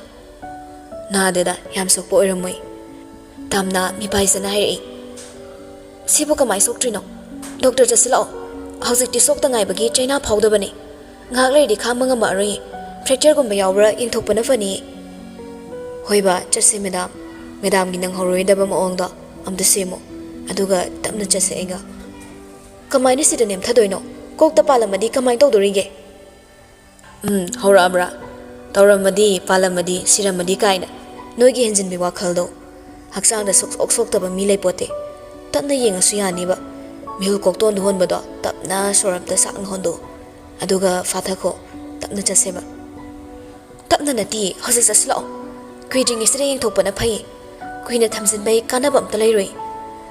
"ꯅꯥꯗꯦꯗ, ꯌꯥꯝ ꯁꯣꯛꯄ ꯑꯣꯏꯔꯝꯃꯣꯏ꯫ ꯃꯦꯗꯥꯝꯅ ꯃꯤꯄꯥꯏꯖꯅ ꯍꯥꯏꯔꯛꯏ꯫ "ꯁꯤꯕꯨ ꯀꯃꯥꯏ ꯁꯣꯛꯇ꯭ꯔꯤꯅꯣ? ꯗꯣꯛꯇꯔ ꯆꯠꯁꯤꯜꯂꯛꯑꯣ꯫ ꯍꯧꯖꯤꯛꯇꯤ ꯁꯣꯛꯇ ꯉꯥꯏꯕꯒꯤ ꯆꯩꯅꯥ ꯐꯥꯎꯗꯕꯅꯤ꯫ ꯉꯥꯏꯍꯥꯛ ꯂꯩꯔꯗꯤ ꯈꯥꯡꯕ ꯉꯝꯃꯛꯑꯔꯣꯏꯌꯦ꯫ ꯐ꯭ꯔꯦꯛꯆꯔꯒꯨꯝꯕ ꯌꯥꯎꯕ꯭ꯔꯥ ꯌꯦꯡꯊꯣꯛꯄꯅ ꯐꯅꯤꯌꯦ꯫" "ꯍꯣꯏ ꯕꯥ, ꯆꯠꯁꯦ ꯃꯦꯗꯥꯝ꯫ ꯃꯦꯗꯥꯝꯒꯤ ꯅꯪꯍꯧꯔꯣꯏꯗꯕ ꯃꯑꯣꯡꯗꯣ ꯑꯝꯇ ꯁꯦꯝꯃꯣ꯫ ꯑꯗꯨꯒ ꯇꯞꯅ ꯆꯠꯁꯦ ꯑꯩꯒ꯫" "ꯀꯃꯥꯏꯅ ꯁꯤꯗ ꯅꯦꯝꯊꯗꯣꯏꯅꯣ? ꯀꯣꯛꯇ ꯄꯥꯜꯂꯝꯃꯗꯤ ꯀꯃꯥꯏꯅ ꯇꯧꯗꯣꯔꯤꯒꯦ?" "ꯎꯝ, ꯍꯧꯔꯛꯑꯕ꯭ꯔꯥ? ꯇꯧꯔꯝꯃꯗꯤ, ꯄꯥꯜꯂꯝꯃꯗꯤ, ꯁꯤꯔꯝꯃꯗꯤ ꯀꯥꯏꯅ ꯅꯣꯏꯒꯤ ꯍꯦꯟꯖꯤꯟꯕꯤ ꯋꯥꯈꯜꯗꯣ꯫ ꯍꯛꯆꯥꯡꯗ ꯁꯨꯛꯁꯣꯛ ꯁꯣꯛꯇꯕ ꯃꯤ ꯂꯩꯄꯣꯠꯇꯦ꯫ ꯇꯞꯅ ꯌꯦꯡꯉꯁꯨ ꯌꯥꯅꯤꯕ꯫ ꯃꯤꯍꯨꯜ ꯀꯣꯛꯇꯣꯟꯗ ꯍꯣꯟꯕꯗꯣ ꯇꯞꯅ ꯁꯣꯔ ꯑꯝꯇ ꯁꯥꯡꯅ ꯍꯣꯟꯗꯣꯛꯎ꯫ ꯑꯗꯨꯒ ꯐꯥꯊꯈꯣ꯫ ꯇꯞꯅ ꯆꯠꯁꯦꯕ꯫" "ꯇꯞꯅ ꯅꯠꯇꯤꯌꯦ, ꯍꯧꯖꯤꯛ ꯆꯠꯁꯤꯜꯂꯛꯑꯣ꯫ ꯀꯨꯏꯗ꯭ꯔꯤꯉꯩꯁꯤꯗ ꯌꯦꯡꯊꯣꯛꯄꯅ ꯐꯩꯌꯦ꯫ ꯀꯨꯏꯅ ꯊꯝꯖꯤꯟꯕꯩ ꯀꯥꯟꯅꯕ ꯑꯝꯇ ꯂꯩꯔꯣꯏ꯫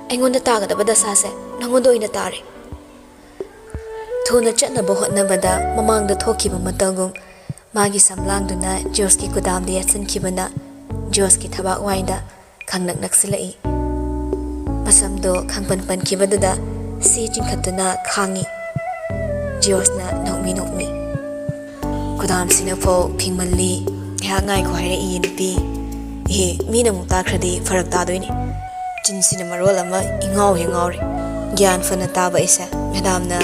ꯑꯩꯉꯣꯟꯗ ꯇꯥꯒꯗꯕ ꯗꯁꯥꯁꯦ ꯅꯪꯉꯣꯟꯗ ꯑꯣꯏꯅ ꯇꯥꯔꯦ꯫" ꯊꯨꯅ ꯆꯠꯅꯕ ꯍꯣꯠꯅꯕꯗ ꯃꯃꯥꯡꯗ ꯊꯣꯛꯈꯤꯕ ꯃꯇꯧꯒꯨꯝ ꯃꯥꯒꯤ ꯁꯝꯂꯥꯡꯗꯨꯅ ꯖꯣꯔꯖꯀꯤ ꯀꯨꯗꯥꯝꯗ ꯌꯦꯠꯁꯤꯟꯈꯤꯕꯅ ꯖꯣꯔꯖꯀꯤ ꯊꯕꯥꯛ ꯋꯥꯏꯗ ꯈꯪꯅꯛ ꯅꯛꯁꯤꯜꯂꯛꯏ꯫ ꯃꯁꯝꯗꯣ ꯈꯪꯄꯟ ꯄꯟꯈꯤꯕꯗꯨꯗ ꯁꯤ ꯆꯤꯡꯈꯠꯇꯨꯅ ꯈꯥꯡꯉꯤ꯫ ꯖꯣꯔꯖꯅ ꯅꯣꯛꯃꯤ ꯅꯣꯛꯃꯤ, "ꯀꯨꯗꯥꯝꯁꯤꯅ ꯐꯥꯎ ꯐꯤꯡꯃꯜꯂꯤ, ꯉꯥꯏꯍꯥꯛ ꯉꯥꯏꯈꯣ ꯍꯥꯏꯔꯛꯏꯌꯦ ꯅꯨꯄꯤ꯫ ꯑꯦ, ꯃꯤꯅ ꯑꯃꯨꯛ ꯇꯥꯈ꯭ꯔꯗꯤ ꯐꯔꯛ ꯇꯥꯗꯣꯏꯅꯤ꯫ ꯆꯤꯟꯁꯤꯅ ꯃꯔꯣꯜ ꯑꯃ ꯏꯉꯥꯎ ꯍꯦꯛ ꯉꯥꯎꯔꯤ꯫ ꯒ꯭ꯌꯥꯟ ꯐꯅ ꯇꯥꯕ ꯑꯩꯁꯦ ꯃꯦꯗꯥꯝꯅ"꯫